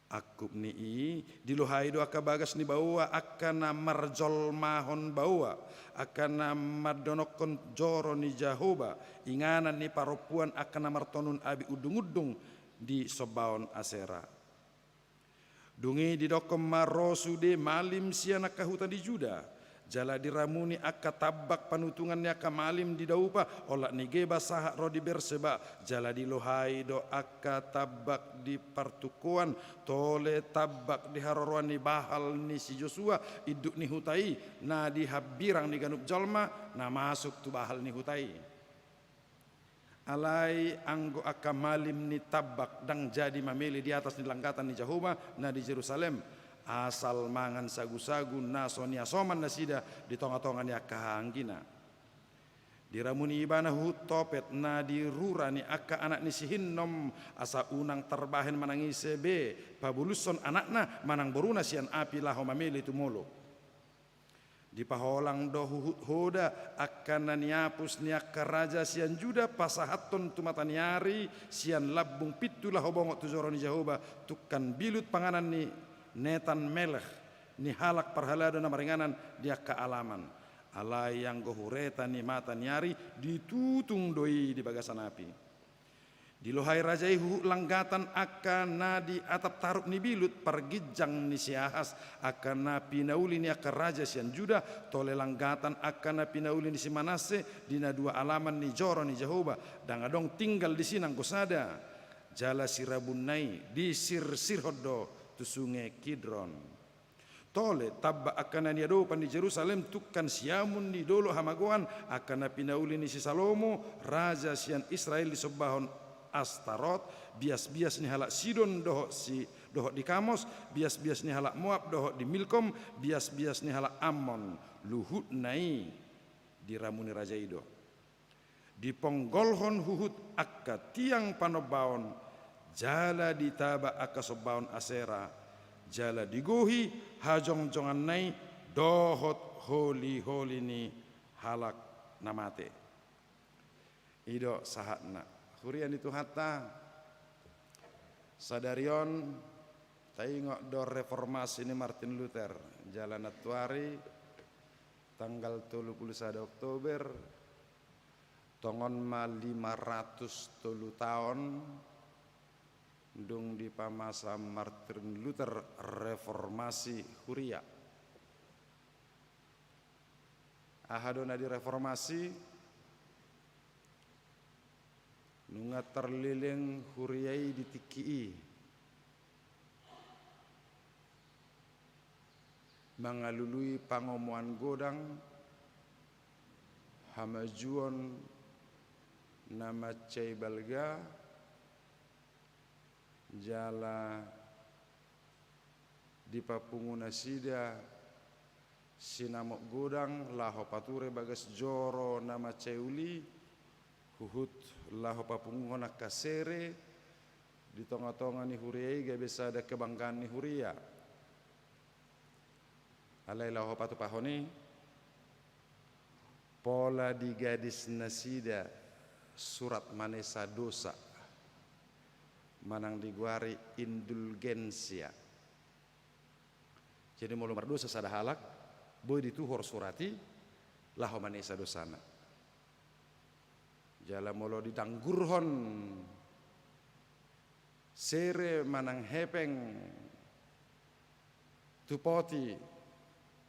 Angkup ni i, dilohai do angka bagas ni baoa, angka na marjolmahon baoa, angka na mandonokhon joro ni Jahowa, inganan ni parompuan angka na martonun abit undung-undung di sombaon Asera. Dung i didokkon ma ro sude malim sian angka huta di Juda, jala diramuni angka tambak panutungan ni angka malim di daupa, olat ni Geba sahat ro di Berseba, jala dilohai do angka tambak di partungkoan, tole tambak di haroroan ni bahal ni si Josua, induk ni huta i, na di hambirang ni ganup jolma, na masuk tu bahal ni huta i. Alai anggo angka malim ni tambak ndang jadi mamele di atas ni langgatan ni Jahowa na di Jerusalem, asal mangan sagu-sagu na so niasoman nasida di tonga-tonga ni angka hahaanggina. Diramuni ibana huhut Topet na di rura ni angka anak ni si Hinnom, asa unang tarbahen manang ise be pabolushon anakna manang boruna sian api laho mamele tu Molok. Dipaholang do huhut Hoda angka na niapus ni angka raja sian Juda pasahathon tu mata ni ari sian lambung pintu laho bongot tu joro ni Jahowa tungkan bilut panganan ni Netan Melek ni halak parhalado na maringanan di angka alaman. Alai anggo hureta ni mata ni ari ditutung do i di bagasan api. Dilohai raja i huhut langgatan angka na di atap tarup ni bilut parginjang ni si Ahas, angka na pinauli ni angka raja sian Juda, tole langgatan angka na pinauli ni si Manasse di na dua alaman ni joro ni Jahowa, ndang adong tinggal disi nanggo sada. Jala sirabunna i disirsirhon do tu sunge Kidron. Tole tambak angka na niadopan di Jerusalem tungkan siamun ni dolok hamagoan, angka na pinauli ni si Salomo raja sian Israel disombahon Astarot, bias-bias ni halak Sidon dohot si, dohot di Kamos, bias-bias ni halak Moab dohot di Milkom, bias-bias ni halak Ammon, luhutna i diramuni raja i do. Diponggolhon huhut angka tiang panombaon, jala ditaba angka sombaon Asera, jala digohi hajongjonganna i dohot holi-holi ni halak na mate. I do sahatna. Huria ni Tuhanta, sadari on taingot do reformasi ni Martin Luther, jala nantuari tanggal tolu pulu sada Oktober, tongon ma lima ratus tolu taon Dung dipamasa Martin Luther reformasi huria. Aha do na direformasi? Nunga tarleleng huria i di tingki i, mangalului pangomoan godang, hamajuon na mansai balga, jala dipapungu nasida sinamot godang laho pature bagas joro na mansai uli, huhut laho papunguhon angka sere di tongatonga ni huria i gabe sada kebanggaan ni huria. Alai laho patupahon i, pola digadis nasida surat manesa dosa, manang digoari indulgensia. Jadi molo mardosa sada halak, boi dituhor surat i laho manesa dosana. Jala molo didanggurhon sere manang hepeng tu poti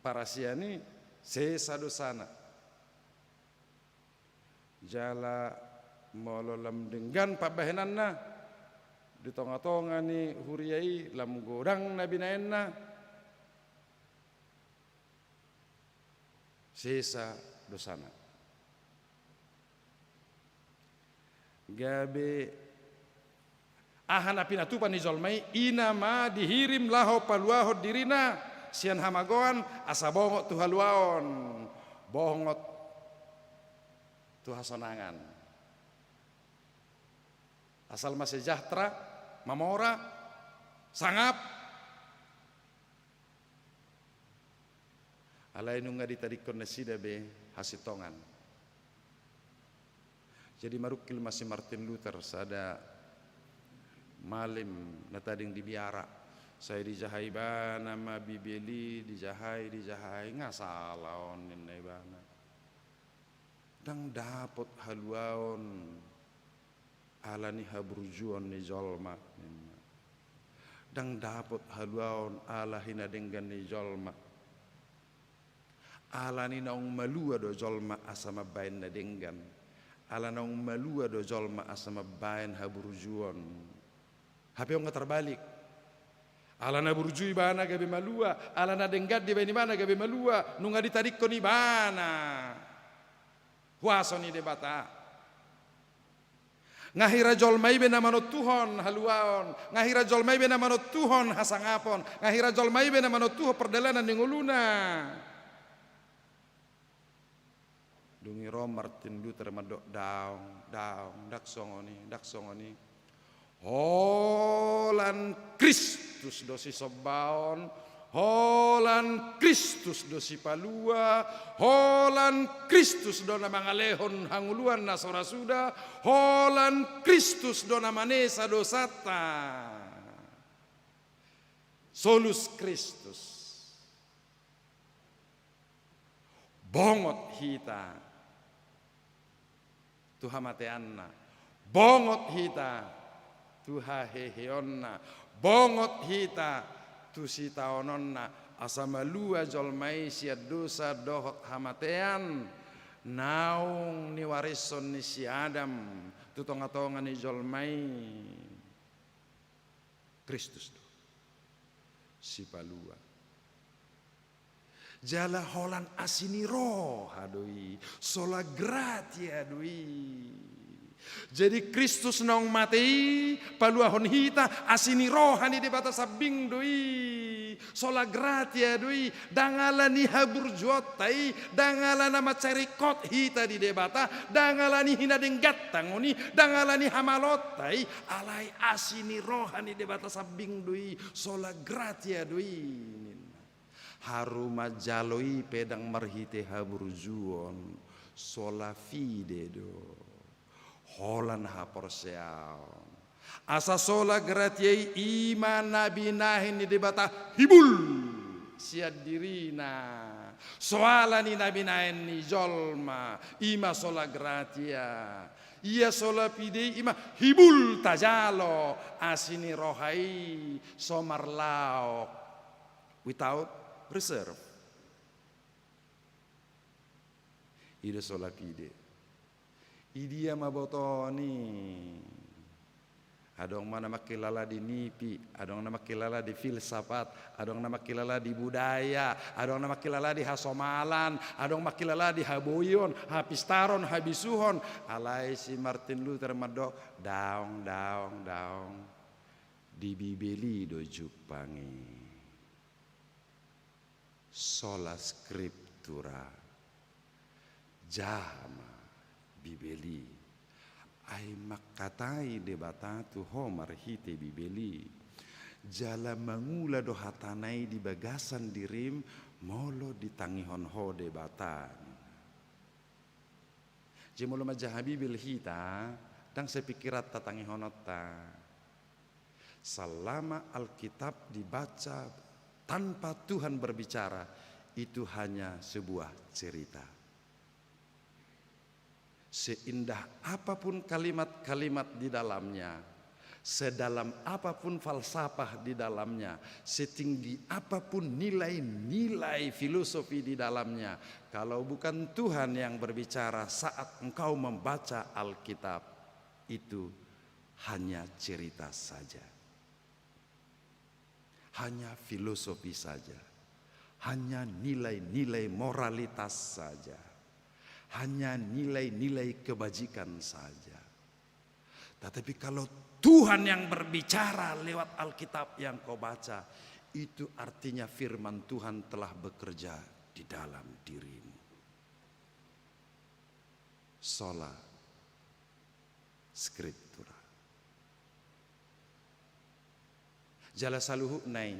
parasian i, sesa dosana. Jala molo lam denggan pambahenanna di tongatonga ni huria i, lam godang na binahenna, sesa dosana. Gabe aha na pinatupa ni jolma i? I nama dihirim laho paluahon dirina sian hamagoan, asa bongot tu haluaon, bongot tu hasonangan. Asal ma sejahtera, mamora, sangap. Alai nunga ditadingkon nasida be hasintongan. Jadi marungkil ma si Martin Luther, sada malim na tading di biara. Sai dijaha ibana ma Bibel i, dijahai, dijahai, nga sala on, ninna ibana. Ndang dapot haluaon ala ni haburjuon ni jolma, ninna. Ndang dapot haluaon ala hinadenggan ni jolma. Ala ni naung malua do jolma asa mambahen na denggan. Ala naung malua do jolma asa mambahen haburjuon. Hape on nga tarbalik. Ala na burju ibana gabe malua, ala na denggan dibahen ibana gabe malua, nunga ditadingkon ibana huaso ni Debata. Nga hira jolma i be na manontuhon haluaon, nga hira jolma i be na manontuhon hasangapon, nga hira jolma i be na manontuhon pardalanan ni ngoluna. Dung i ro Martin Luther mandok, daong, daong, ndang songon i, ndang songon i. Holan Kristus do sisombaon, holan Kristus do sipalua, holan Kristus do na mangalehon hangoluan na so ra suda, holan Kristus do na manesa dosanta. Solus Kristus. Bongot hita tu hamateanna, bongot hita tu haheheonna, bongot hita tu sitaononna, asa malua jolma i sian dosa dohot hamatean naung niwarishon ni si Adam tu tongatonga ni jolma i. Kristus do sipalua. Jala holan asi ni roha do i, sola gratia do i. Jadi Kristus naung mate i paluahon hita, asi ni roha ni Debata sambing do i, sola gratia do i. Ndang ala ni haburjuonta i, ndang ala na mansai ringkot hita di Debata, ndang ala ni hinadengganta on i, ndang ala ni hamaloonta i, alai asi ni roha ni Debata sambing do i, sola gratia do i, ninna. Haru manjalo i pe ndang marhite haburjuon, sola fide do. Holan haporseaon. Asa sola gratia i, i ma na binahen ni Debata hibul sian dirina. So ala ni na binaen ni jolma, i ma sola gratia. Ia sola fide i ma hibul tajalo asi ni roha i so marlaok without reserve. I do sola fide. Idia ma botoon i? Adong ma na mangkilala di nipi, adong na mangkilala di filsafat, adong na mangkilala di budaya, adong na mangkilala di hasomalan, adong mangkilala di haboion, hapistaron, habisuhon. Alai si Martin Luther mandok, daong, daong, daong. Di Bibel i do jumpang i. Sola Scriptura. Jaha ma Bibel i. Ai mangkatai Debata tu ho marhite Bibel i. Jala mangula do hatana i di bagasan dirim molo ditangihon ho Debata. Jadi molo manjaha Bibel hita, ndang sai pingkiranta tangihononta. Selama Alkitab dibaca tanpa Tuhan berbicara, itu hanya sebuah cerita. Seindah apapun kalimat-kalimat di dalamnya, sedalam apapun falsafah di dalamnya, setinggi apapun nilai-nilai filosofi di dalamnya, kalau bukan Tuhan yang berbicara saat engkau membaca Alkitab, itu hanya cerita saja. Hanya filosofi saja. Hanya nilai-nilai moralitas saja. Hanya nilai-nilai kebajikan saja. Tetapi kalau Tuhan yang berbicara lewat Alkitab yang kau baca, itu artinya firman Tuhan telah bekerja di dalam dirimu. Sola Scriptura. Jala saluhutna i,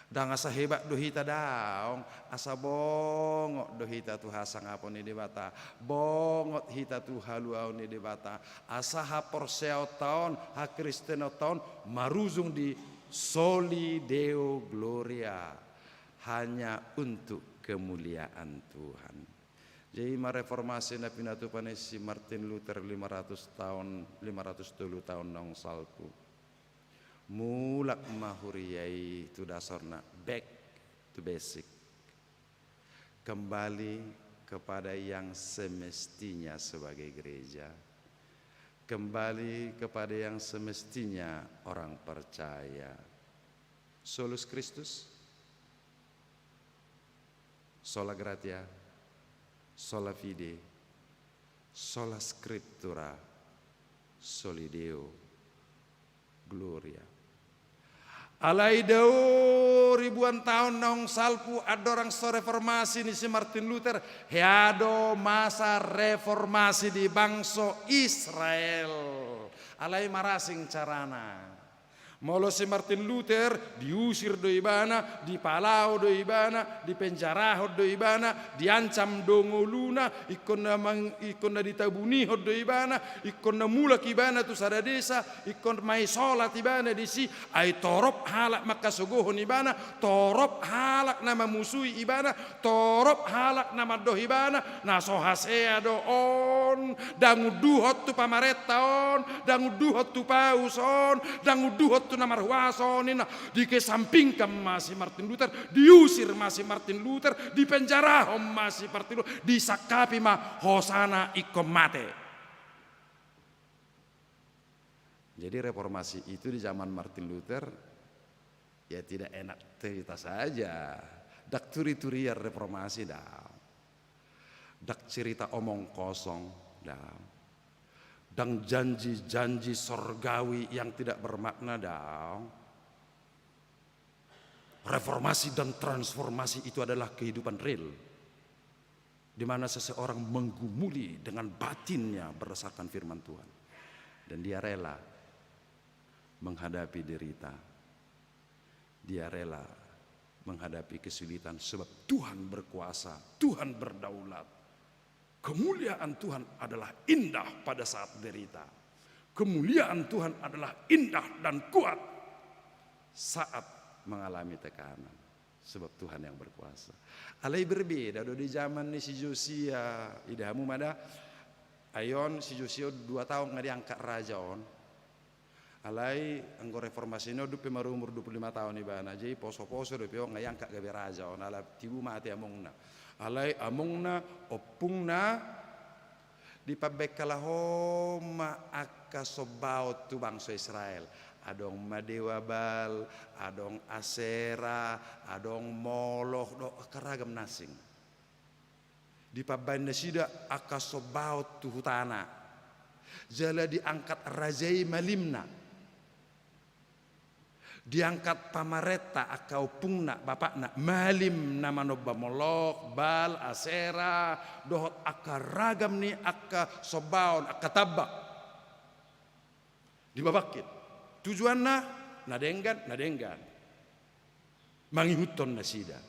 ndang asa hebat do hita daong, asa bongot do hita tu hasangapon ni Debata, bongot hita tu haluaon ni Debata, asa haporseaonta on, hakristenonta on marujung di Soli Deo Gloria, hanya untuk kemuliaan Tuhan. Jadi i ma reformasi na pinatupa ni si Martin Luther lima ratus taon, lima ratus tolu taon naung salpu. Mulak ma huria i tu dasarna, back to basic. Kembali kepada yang semestinya sebagai gereja. Kembali kepada yang semestinya orang percaya. Solus Christus, sola gratia, sola fide, sola scriptura, soli Deo gloria. Alai dao ribuan taon naung salpu andorang so reformasi ni si Martin Luther, hea do masa reformasi di bangso Israel. Alai marasing carana. Molo si Martin Luther, diusir do ibana, dipalao do ibana, dipenjarahon do ibana, diancam do ngoluna, ingkon na mang-, ingkon na ditabunihon do ibana, ingkon na mulak ibana tu sada desa, ingkon maisolat ibana disi, ai torop halak mangkasogohon ibana, torop halak na mamusui ibana, torop halak na mandok ibana, na so hasea do on, ndang unduhon tu pamarenta on, ndang unduhon tu paus on, ndang unduhon tu na marhuaso on, ninna. Dikesampingkan ma si Martin Luther, diusir ma si Martin Luther, dipenjarahon ma si Martin Luther, disangkapi ma hosana ingkon mate. Jadi reformasi itu di zaman Martin Luther, ya tidak enak cerita saja. Ndang turi-turian reformasi, ndang. Ndang cerita omong kosong, ndang. Ndang janji-janji sorgawi yang tidak bermakna, ndang. Reformasi dan transformasi itu adalah kehidupan real, di mana seseorang menggumuli dengan batinnya berdasarkan firman Tuhan. Dan dia rela menghadapi derita. Dia rela menghadapi kesulitan sebab Tuhan berkuasa, Tuhan berdaulat. Kemuliaan Tuhan adalah indah pada saat derita. Kemuliaan Tuhan adalah indah dan kuat saat mengalami tekanan. Sebab Tuhan yang berkuasa. Alai berbeda do di zaman ni si Josia. Ida hamu ma da, ai on si Josia on dua taon nga diangkat raja on. Alai anggo reformasi ni on dung pe marumur dua puluh lima taon ibana, jadi poso-poso dope on nga diangkat gabe raja on, ala tibu mate amongna. Alai amongna, ompungna, dipambaen halak on ma angka sombaon tu bangso Israel. Adong ma dewa Baal, adong Asera, adong Molokh, dohot angka ragam na asing. Dipambaen nasida angka sombaon tu hutana. Jala diangkat raja i ma Limna. Diangkat pamarenta angka ompungna, bapakna, ma Limna manomba Molokh, Baal, Asera, dohot angka ragam ni angka sombaon, angka tambak. Dibabangkit. Tujuanna, na denggan, na denggan. Mangihuthon nasida.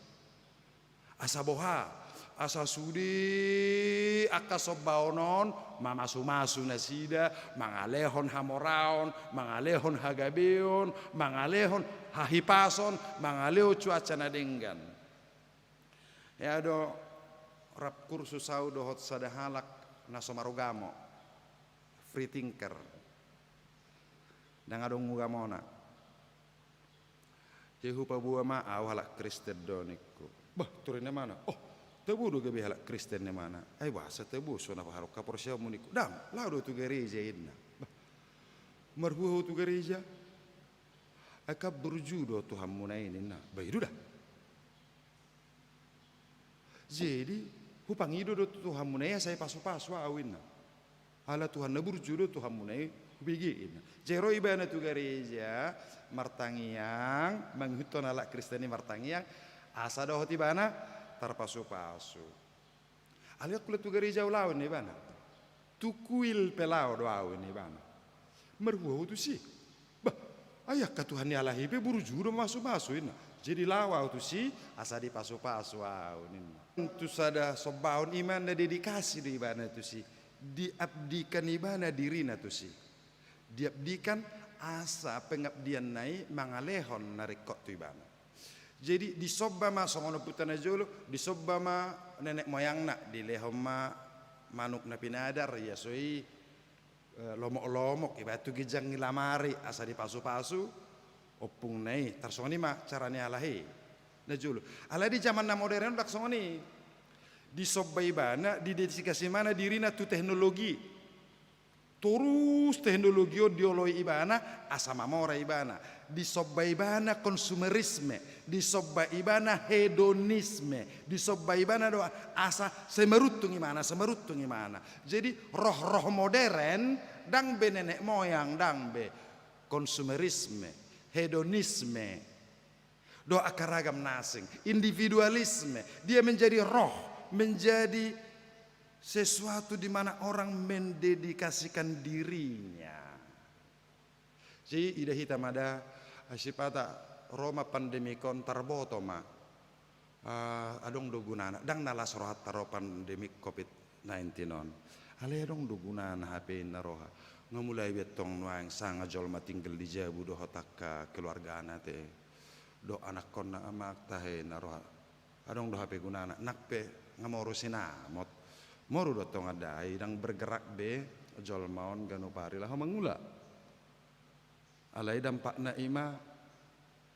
Asa boha, asa sude angka sombaon on mamasu-masu nasida, mangalehon hamoraon, mangalehon hagabeon, mangalehon hahipason, mangalehon cuaca na denggan. Ia do rap kursus au dohot sada halak na so marugamo, free thinker. Ndang adong ugamona. Ia hupaboa ma, au halak Kristen do ningku. Bah, ture ni mana? Oh, tabo do gabe halak Kristen ni mana? Ai boasa tabo, so na paharok haporseaonmu ningku. Ndang, laho do tu gareja inna. Bah, marhua ho tu gareja? Ai kan burju do Tuhanmuna i ninna. Bah, i do da. Jadi, hupangido do tu Tuhanmuna i asa dipasu-pasu au inna. Ala Tuhan na burju do Tuhanmuna i hubege inna. Jadi ro ibana tu gareja martangiang, mangihuthon halak Kristen i martangiang, asa dohot ibana tarpasu-pasu. Alai angkup tu gareja au laho inna ibana. Tu kuil pe laho do au inna ibana. Marhua ho tusi? Bah, ai angka tuhan ni halak i pe burju do mamasu-masu inna. Jadi laho au tusi asa dipasu-pasu au ninna. Tu sada sombaon i ma na dedikasi do ibana tusi. Diabdikan ibana dirina tusi. Diabdikan asa pengabdianna i mangalehon na ringkot tu ibana. Jadi disomba ma songon ompunta na jolo, disomba ma nenek moyangna, dilehon ma manuk na pinadar, ia so i, eh, lomok-lomok, ibaen tu ginjang ni lamari asa dipasu-pasu ompungna i, tarsongon i ma cara ni halak i na jolo. Alai di zaman na modern on ndang songon i. Disomba ibana, didedikasi ibana dirina tu teknologi. Torus teknologi on dioloi ibana asa mamora ibana. Disomba ibana konsumerisme, disomba ibana hedonisme, disomba ibana do asa sai maruntung ibana, sai maruntung ibana. Jadi roh-roh modern, ndang be nenek moyang, ndang be, konsumerisme, hedonisme, dohot angka ragam na asing, individualisme, dia menjadi roh, menjadi sesuatu di mana orang mendedikasikan dirinya. Jadi ida hita ma da, sipata ro ma pandemik on, tarboto ma. Ah, adong do gunana, ndang na las rohanta ro pandemik covid nineteen on. Alai adong do gunana hape inna roha. Nga mulai be antong nuaeng sanga jolma tinggal di jabu dohot angka keluargana te. Dohot anakkonna, ama, tahe inna roha. Adong do hape gunana, nang pe nga moru sinamot. Moru do antong andai, ndang bergerak be jolma on ganup ari laho mangula. Alai dampakna i ma,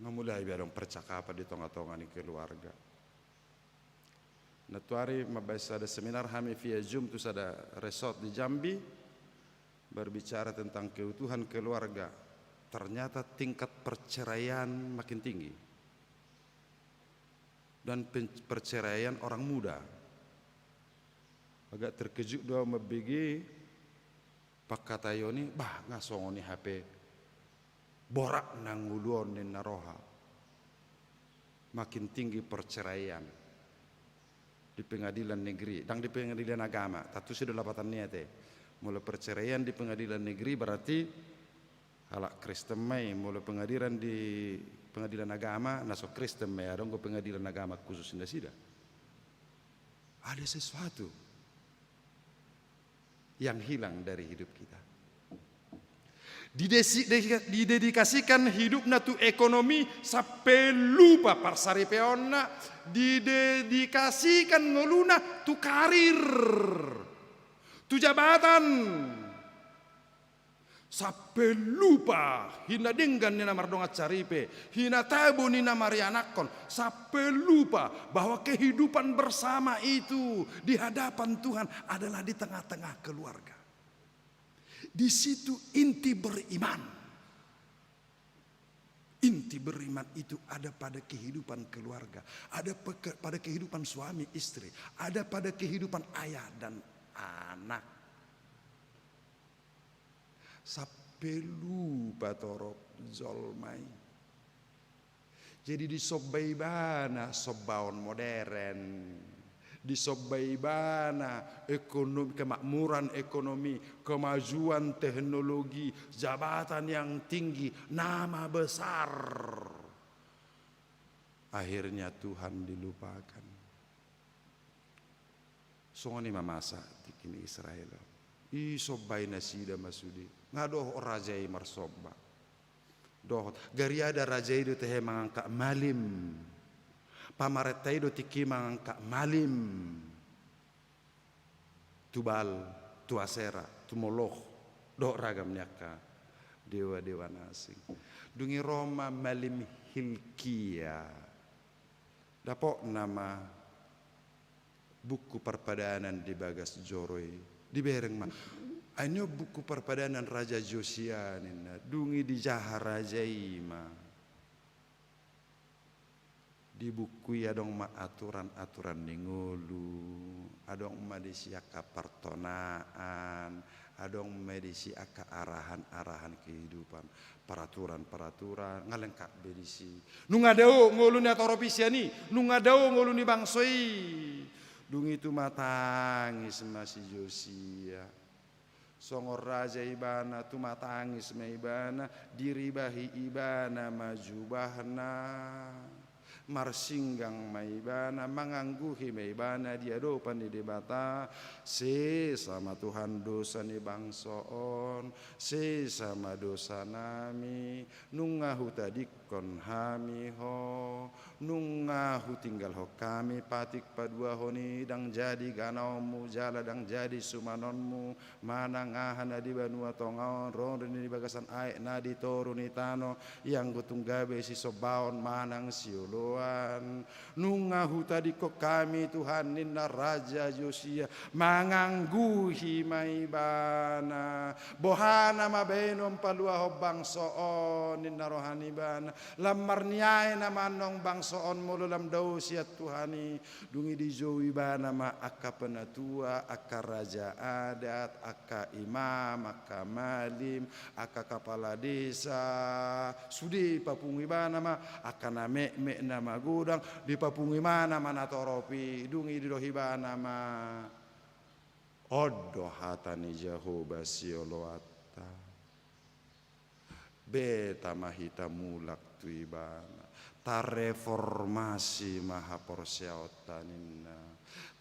nga mulai be adong percakapan di tonga-tonga ni keluarga. Nantuari mambaen sada seminar hami via Zoom tu sada resort di Jambi, berbicara tentang keutuhan keluarga. Ternyata tingkat perceraian makin tinggi. Dan pen-, perceraian orang muda. Agak terkejut do au mambege pangkataion i, bah, nga songon i hape borat na ngolu on ninna roha. Makin tinggi perceraian di pengadilan negeri, ndang di pengadilan agama, tantu sudah lapatan ni ate. Molo perceraian di pengadilan negeri berarti halak Kristen ma i, molo pengadilan di pengadilan agama, na so Kristen ma i, adong do pengadilan agama khusus nasida. Ada sesuatu yang hilang dari hidup kita. Didesi-, de-, didedikasikan hidupna tu ekonomi sampe lupa parsaripeonna, didedikasikan ngoluna tu karir, tu jabatan. Sampe lupa hina denggan ni na mardongan saripe, hina tabo ni na marianakhon, sampe lupa bahwa kehidupan bersama itu di hadapan Tuhan adalah di tengah-tengah keluarga. Di situ inti beriman. Inti beriman itu ada pada kehidupan keluarga, ada peke-, pada kehidupan suami istri, ada pada kehidupan ayah dan anak. Sampe lupa torop jolma i. Jadi disomba ibana sombaon modern. Disomba ibana ekonomi, kemakmuran ekonomi, kemajuan teknologi, jabatan yang tinggi, nama besar. Akhirnya Tuhan dilupakan. Songon i ma masa tingki ni Israel. Isombai nasida ma sude. Nga dohot raja i marsomba. Dohot, gariada raja i do tehe mangangkat malim. Pamarenta i do tingki mangangkat malim. Tu Baal, tu Asera, tu Moloch, dohot ragam ni angka dewa-dewa na asing. Dung i ro ma malim Hilkia. Dapotna ma buku parpadanan di bagas joro i. Dibereng ma. Ai nion buku parpadanan Raja Josia ninna. Dung i dijaha raja i ma. Di buku i adong ma aturan-aturan ni ngolu, adong ma disi angka partonaan, adong ma disi angka arahan-arahan kehidupan, paraturan-paraturan, nga lengkap be disi. Nunga dao ngolu ni natorop i sian i, nunga dao ngolu ni bangso i. Dung i tumatangis ma si Josia. Songon raja ibana, tumatangis ma ibana, diribahi ibana ma jubahna. Marsinggang ma ibana, mangangguhi ma ibana di adopan ni Debata. Sesa ma Tuhan dosa ni bangso on, sesa ma dosanami, nunga hutadingkon hami Ho, nunga hutinggalhon hami patik paduahon i, ndang jadi ganaonmu jala ndang jadi sumanonmu, manang aha na di banua tonga on, ro do di bagasan aek na di toru ni tano, ianggo tung gabe sisombaon manang sioloan. Nunga hutadingkon hami Tuhan, ninna Raja Josia, mangangguhi ma ibana. Bohana ma baenon paluahon bangso on, ninna roha ni ibana. Lam marniae nama annon bangso on molo lam dao sian Tuhan i. Dung i dijou ibana ma angka penatua, angka raja adat, angka imam, angka malim, angka kapala desa. Sude ipapungu ibana ma angka na metmet na magodang, dipapungu ibana ma natorop i. Dung i didok ibana ma, on do hata ni Jahowa sioloanta. Beta ma hita mulak tu ibana. Tareformasi ma haporseaonta ninna.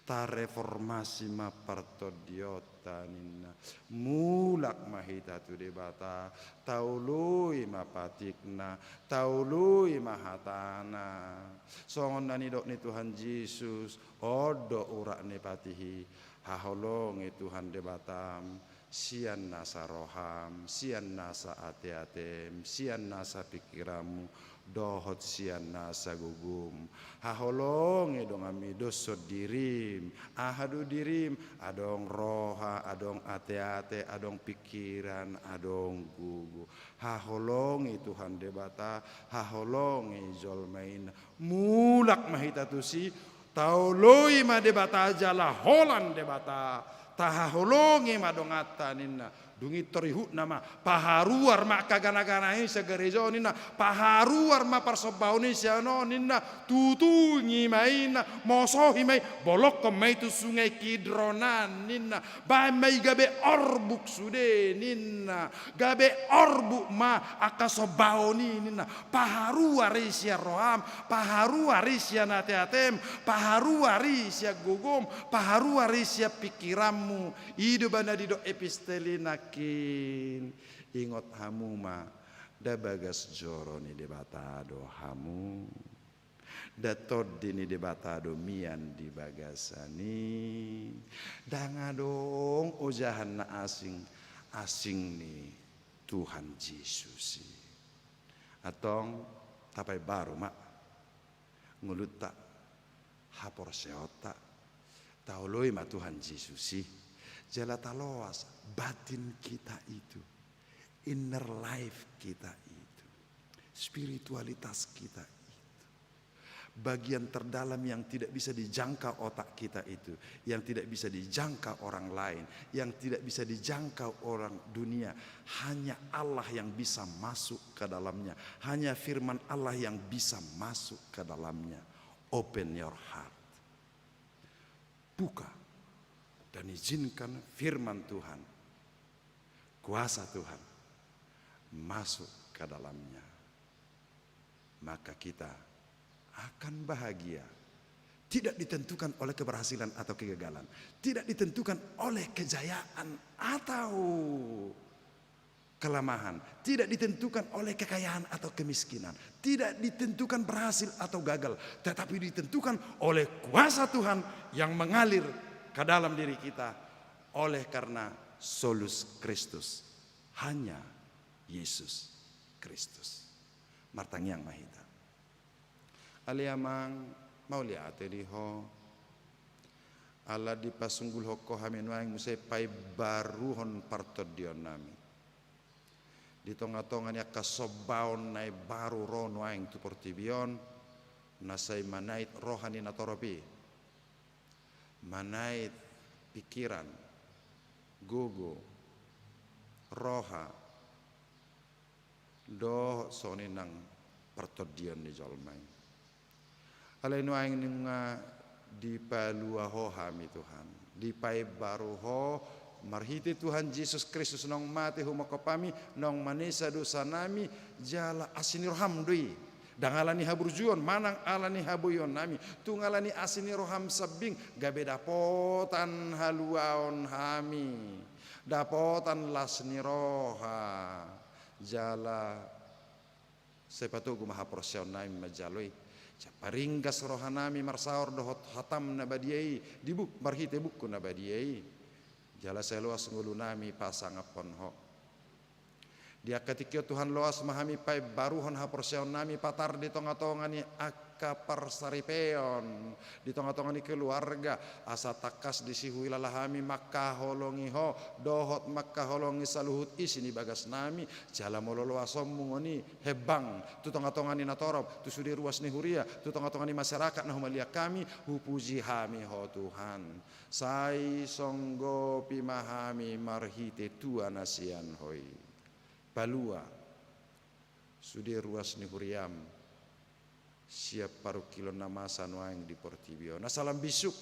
Tareformasi ma partondionta ninna. Mulak ma hita tu Debata. Taoloi ma patikna. Taoloi ma hatana. Songon na nidok ni Tuhan Jesus. On do urat ni patih i. Haholongi Tuhan Debatam. Sian nasa roham, sian nasa ateatem, sian nasa pingkiranmu, dohot sian nasa gogom. Haholongi donganmi doshon dirim, aha do dirim, adong roha, adong ateate, adong pingkiran, adong gogo. Haholongi Tuhan Debata, haholongi jolma i. Mulak ma hita tusi, taoloi ma Debata jala holan Debata, tahaholongi ma donganta ninna. Dung i tor ihutna ma, paharuar ma angka ganagana i sian gareja on ninna, paharuar ma parsombaon i sian on ninna, tutungi ma i ninna, mosohi ma i, bolongkon ma i tu sungai Kidron an ninna, baen ma i gabe orbuk sude ninna. Gabe orbuk ma angka sombaon i ninna. Paharuar i sian roham, paharuar i sian ateatem, paharuar i sian gogom, paharuar i sian pingkiranmu. I do ba na didok epistel i na Yakin, ingot hamu ma, nda bagas joro ni Debata do hamu. Nda tondi ni Debata do mian di bagasan i. Ndang adong ojahan na asing, asing ni Tuhan Jesus i. Antong, tapaimbaru ma ngolunta, haporseaonta. Taoloi ma Tuhan Jesus i. Jala taloas batin kita itu, inner life kita itu, spiritualitas kita itu, bagian terdalam yang tidak bisa dijangkau otak kita itu, yang tidak bisa dijangkau orang lain, yang tidak bisa dijangkau orang dunia. Hanya Allah yang bisa masuk ke dalamnya. Hanya firman Allah yang bisa masuk ke dalamnya. Open your heart. Buka dan izinkan firman Tuhan, kuasa Tuhan masuk ke dalamnya. Maka kita akan bahagia. Tidak ditentukan oleh keberhasilan atau kegagalan. Tidak ditentukan oleh kejayaan atau kelemahan. Tidak ditentukan oleh kekayaan atau kemiskinan. Tidak ditentukan berhasil atau gagal. Tetapi ditentukan oleh kuasa Tuhan yang mengalir ke dalam diri kita. Oleh karena solus Kristus. Hanya Yesus Kristus. Martangiang ma hita. Ale Amang, mauliate di Ho. Ala dipasungguhon Ho hami nuaeng muse paimbaruhon partondionnami. Di tongatonga ni angka sombaon na imbaru ro nuaeng tu portibi on, na sai manait roha ni natorop i. Manait pikiran, gogo, roha, dohot songon i nang partondion ni jolma i. Alai nuaeng nunga dipalua Ho hami Tuhan, dipaimbaru Ho marhite Tuhan Jesus Kristus naung mate humongkop hami, naung manesa dosanami, jala asi ni roham do i. Ndang ala ni haburjuon, manang ala ni haboionnami, tung ala ni asi ni roham sambing, gabe dapotan haluaon hami, dapotan las ni roha, jala sai patogu ma haporseaonnami manjalo i. Sai paringgas rohanami marsaor dohot hatam na badia i, di buk-, marhite buku na badia i. Jala sai loas ngolunami pasangaphon Ho. Di angka tingki on Tuhan, loas ma hami paimbaruhon haporseaonnami patar di tongatonga ni angka parsaripeon, di tongatonga ni keluarga, asa tangkas disi huhilala hami mangkaholongi Ho, dohot mangkaholongi saluhut isi ni bagasnami, jala molo loasonmu ngoni hembang tu tongatonga ni natorop, tu sude ruas ni huria, tu tongatonga ni masyarakat na humaliang hami, hupuji hami Ho Tuhan. Sai songgopi ma hami marhite tua na sian Ho i. Palua sude ruas ni huriam sian parungkilon na masa nuaeng di portibi on. Asa lam bisuk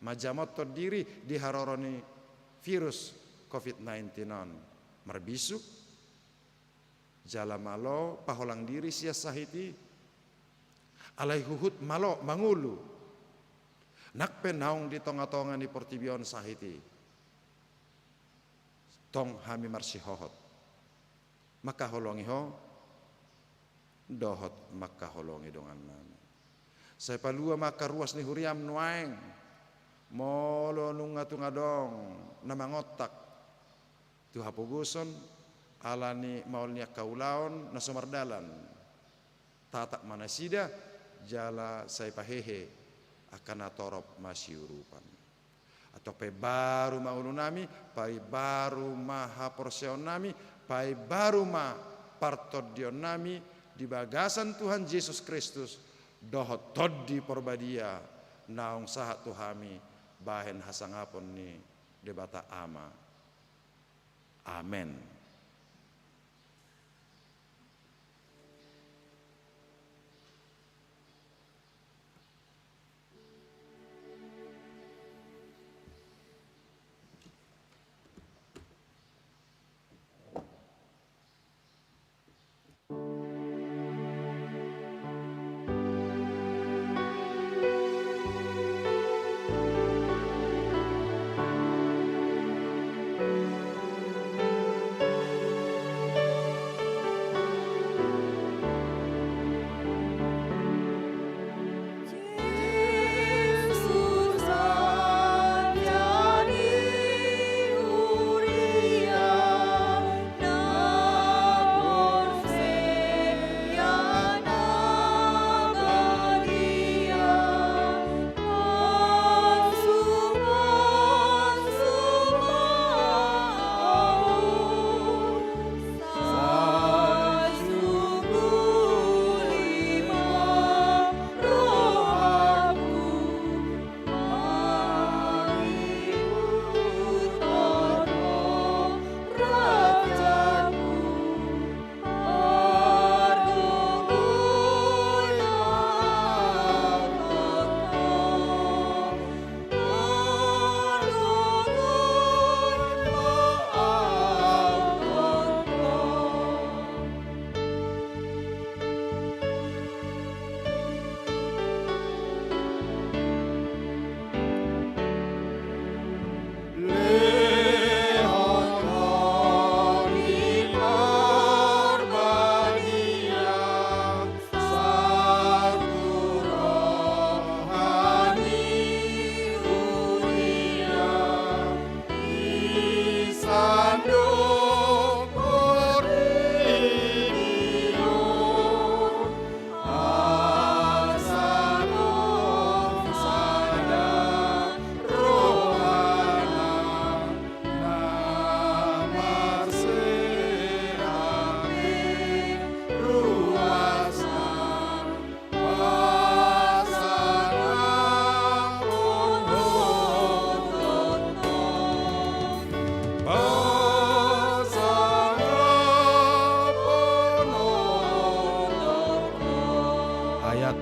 manjamothon diri di haroro ni virus covid nineteen on. Marbisuk, jala malo paholang diri sian sahit i. Alai huhut malo mangolu. Nang pe naung di tongatonga ni portibi on sahit i, tong hami marsihohot mangkaholongi Ho dohot mangkaholongi dongannami. Sai palua ma angka ruas ni huriam nuaeng, molo nunga tung adong na mangontak tu hapogoson ala ni maol ni angka ulaon na so mardalan. Tatap ma nasida, jala sai pahehe angka natorop masiurupan. Antong paimbaru ma ngolunami, paimbaru ma haporseaonnami, paimbaru ma partondionnami di bagasan Tuhan Jesus Kristus dohot Tondi Parbadia naung sahat tu hami bahen hasangapon ni Debata Ama. Amen.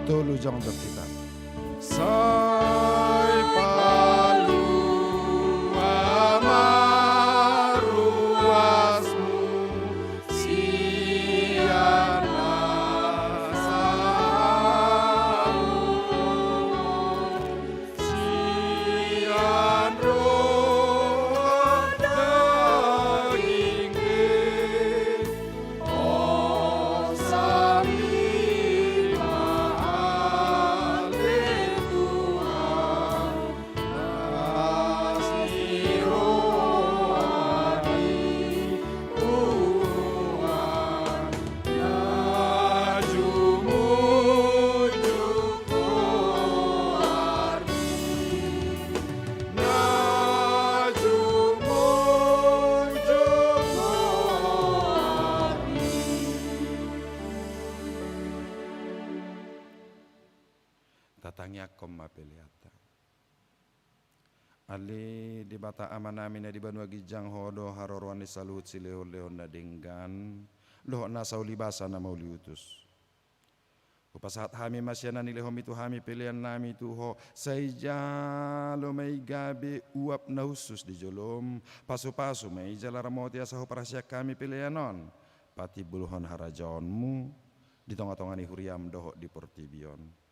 Tolu jongjong hita. Sai palua ma ruasmu sian na sahalak. Sian roha daging pe, hosana ma ale Tuhan, na siroha di huroha. Na jumujung goarmi, na jumujung goarmi. Tatangiangkon ma peleanta. Ale Debata Amanami na di banua ginjang, Ho do haroroan ni saluhut silehonlehon na denggan dohot nasa ulibasa na mauliutus. Hupasahat hami ma sian na nilehonmi tu hami peleannami tu Ho, sai jalo ma i gabe uap na hushus di jolom, pasupasu ma i jala ramoti asa huparhaseang hami pelean on patimbulhon harajaonmu di tongatonga ni huriam dohot di portibi on.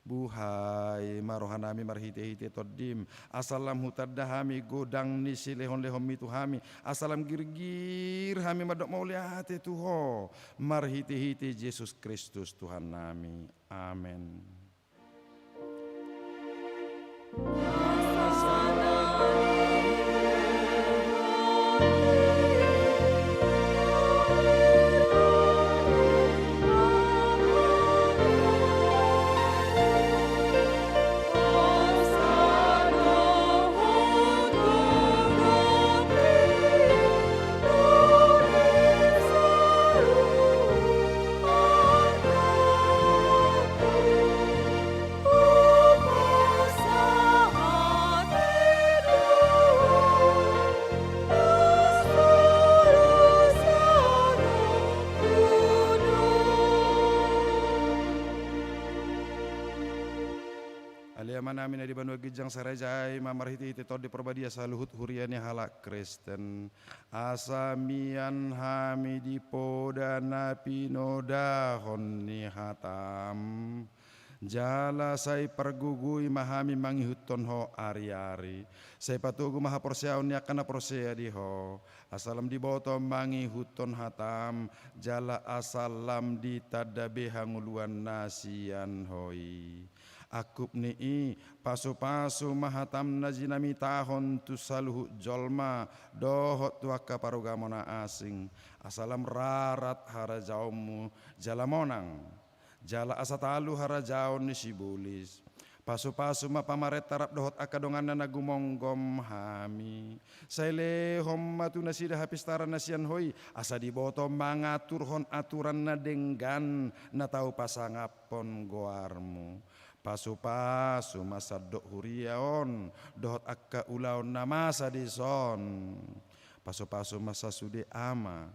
Buhai ma rohanami marhitehite Tondim, asa lam hutanda hami godang ni silehonlehonmi tu hami, asa lam girgir hami mandok mauliate tu Ho, marhitehite Jesus Kristus Tuhannami. Amen. Ale Amanami na di banua ginjang, sai raja i ma marhitehite Tondi Parbadia saluhut huria ni halak Kristen, asa mian hami di poda na pinodahon ni hatam. Jala sai pargogoi ma hami mangihuthon Ho ariari. Sai patogu ma haporseaon ni angka na porsea di Ho, asa lam diboto mangihuthon hatam, jala asa lam ditanda be hangoluanna sian Ho i. Angkup ni i, pasupasu ma hatam na jinamitahon tu saluhut jolma dohot tu angka parugamo na asing, asa lam rarat harajaonmu jala monang. Jala asa talu harajaon ni sibolis. Pasupasu ma pamarenta rap dohot angka donganna na gumomgom hami. Sai lehon ma tu nasida hapistaran na sian Ho i, asa diboto mangaturhon aturan na denggan na tau pasangaphon goarmu. Pasupasu ma sandok huria on dohot angka ulaon na masa dison. Pasupasu ma sasude ama,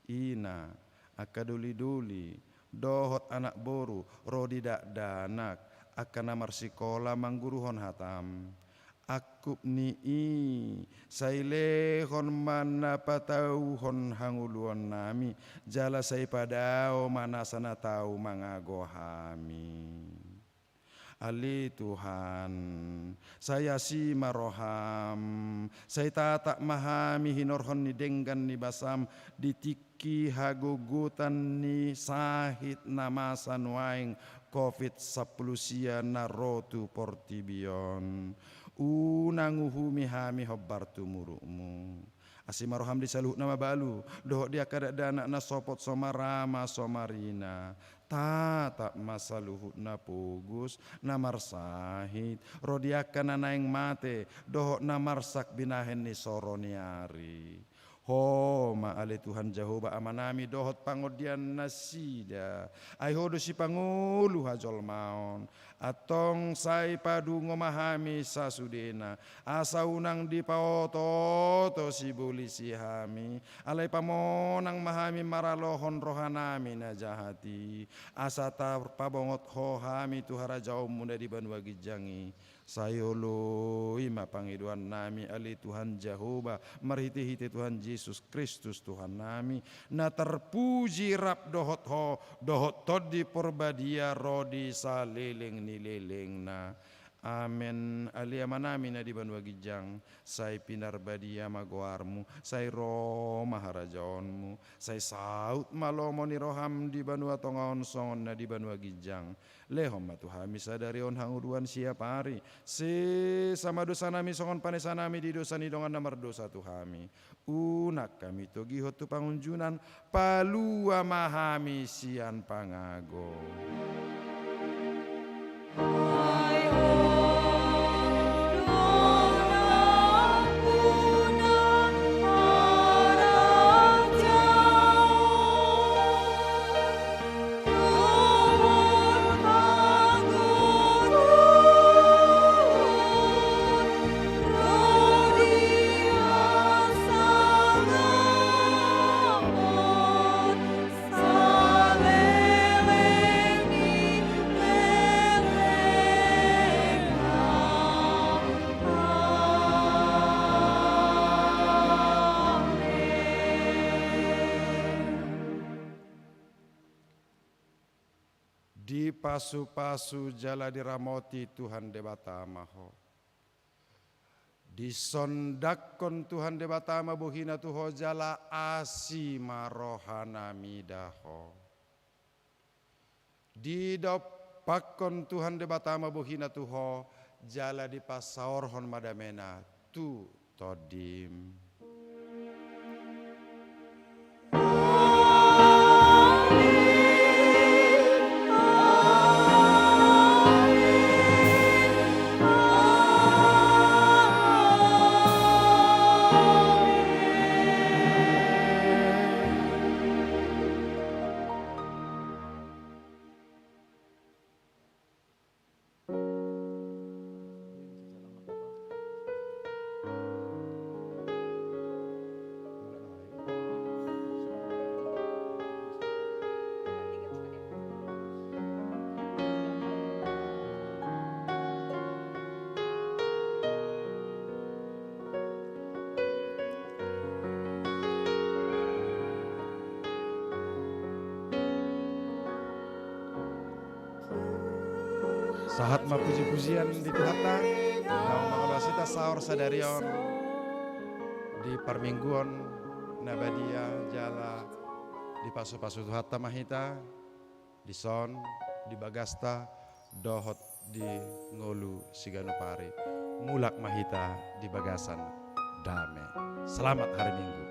ina, angka dolidoli, dohot anak boru, ro di dakdanak, angka na marsikola mangguruhon hatam. Angkup ni i, sai lehon ma na patauhon hangoluannami, jala sai padao ma nasa na tau mangago hami. Ale Tuhan, sai asi ma roham, sai tatap ma hami hinorhon ni denggan ni basam di tingki hagogotan ni sahit na masa nuaeng covid sampulu sia na ro tu portibi on. Unang uhumi hami hombar tu murukmu. Asi ma roham di saluhut na mabalu, dohot di angka dakdanak na sopot so marama so marina. Tatap ma saluhut na pogos, na marsahit, ro di angka na naeng mate, dohot na marsak binahen ni soro ni ari. Ho ma ale Tuhan Jahowa Amanami dohot pangondian nasida, ai Ho do sipangolu hajolmaon. Antong sai padungo ma hami sasudena, asa unang dipaotooto sibolis hami, alai pamonang ma hami maralohon rohanami na jahat i, asa tarpabongot Ho hami tu harajaonMu na di banua ginjang i. Sai oloi ma pangidoannami ale Tuhan Jahowa, marhitehite Tuhan Jesus Kristus Tuhannami, na tarpuji rap dohot Ho dohot Tondi Porbadia ro di saleleng ni lelengna. Amen. Ale Amanami na di banua ginjang, sai pinarbadia ma goarMu, sai ro ma harajaonMu, sai saut ma lomo ni rohaM di banua tonga on songon na di banua ginjang. Lehon ma tu hami sadari on hangoluan siapari. Sesa ma dosanami songon panesanami di dosa ni dongan na mardosa tu hami. Unang hami togihon tu pangunjunan, palua ma hami sian pangago. Dipasupasu jala diramoti Tuhan Debata ma ho. Disondangkon Tuhan Debata ma bohina tu ho jala asi ma rohana mida ho. Didompakkon Tuhan Debata ma bohina tu ho jala dipasaorhon ma damena tu tondim. Sahat ma puji-pujian di Tuhanta, naung mangaloas hita saor sadari on di parmingguon na badia jala dipasu-pasu Tuhanta ma hita, dison, di bagasta, dohot di ngolu siganup ari. Mulak ma hita di bagasan dame. Selamat hari Minggu.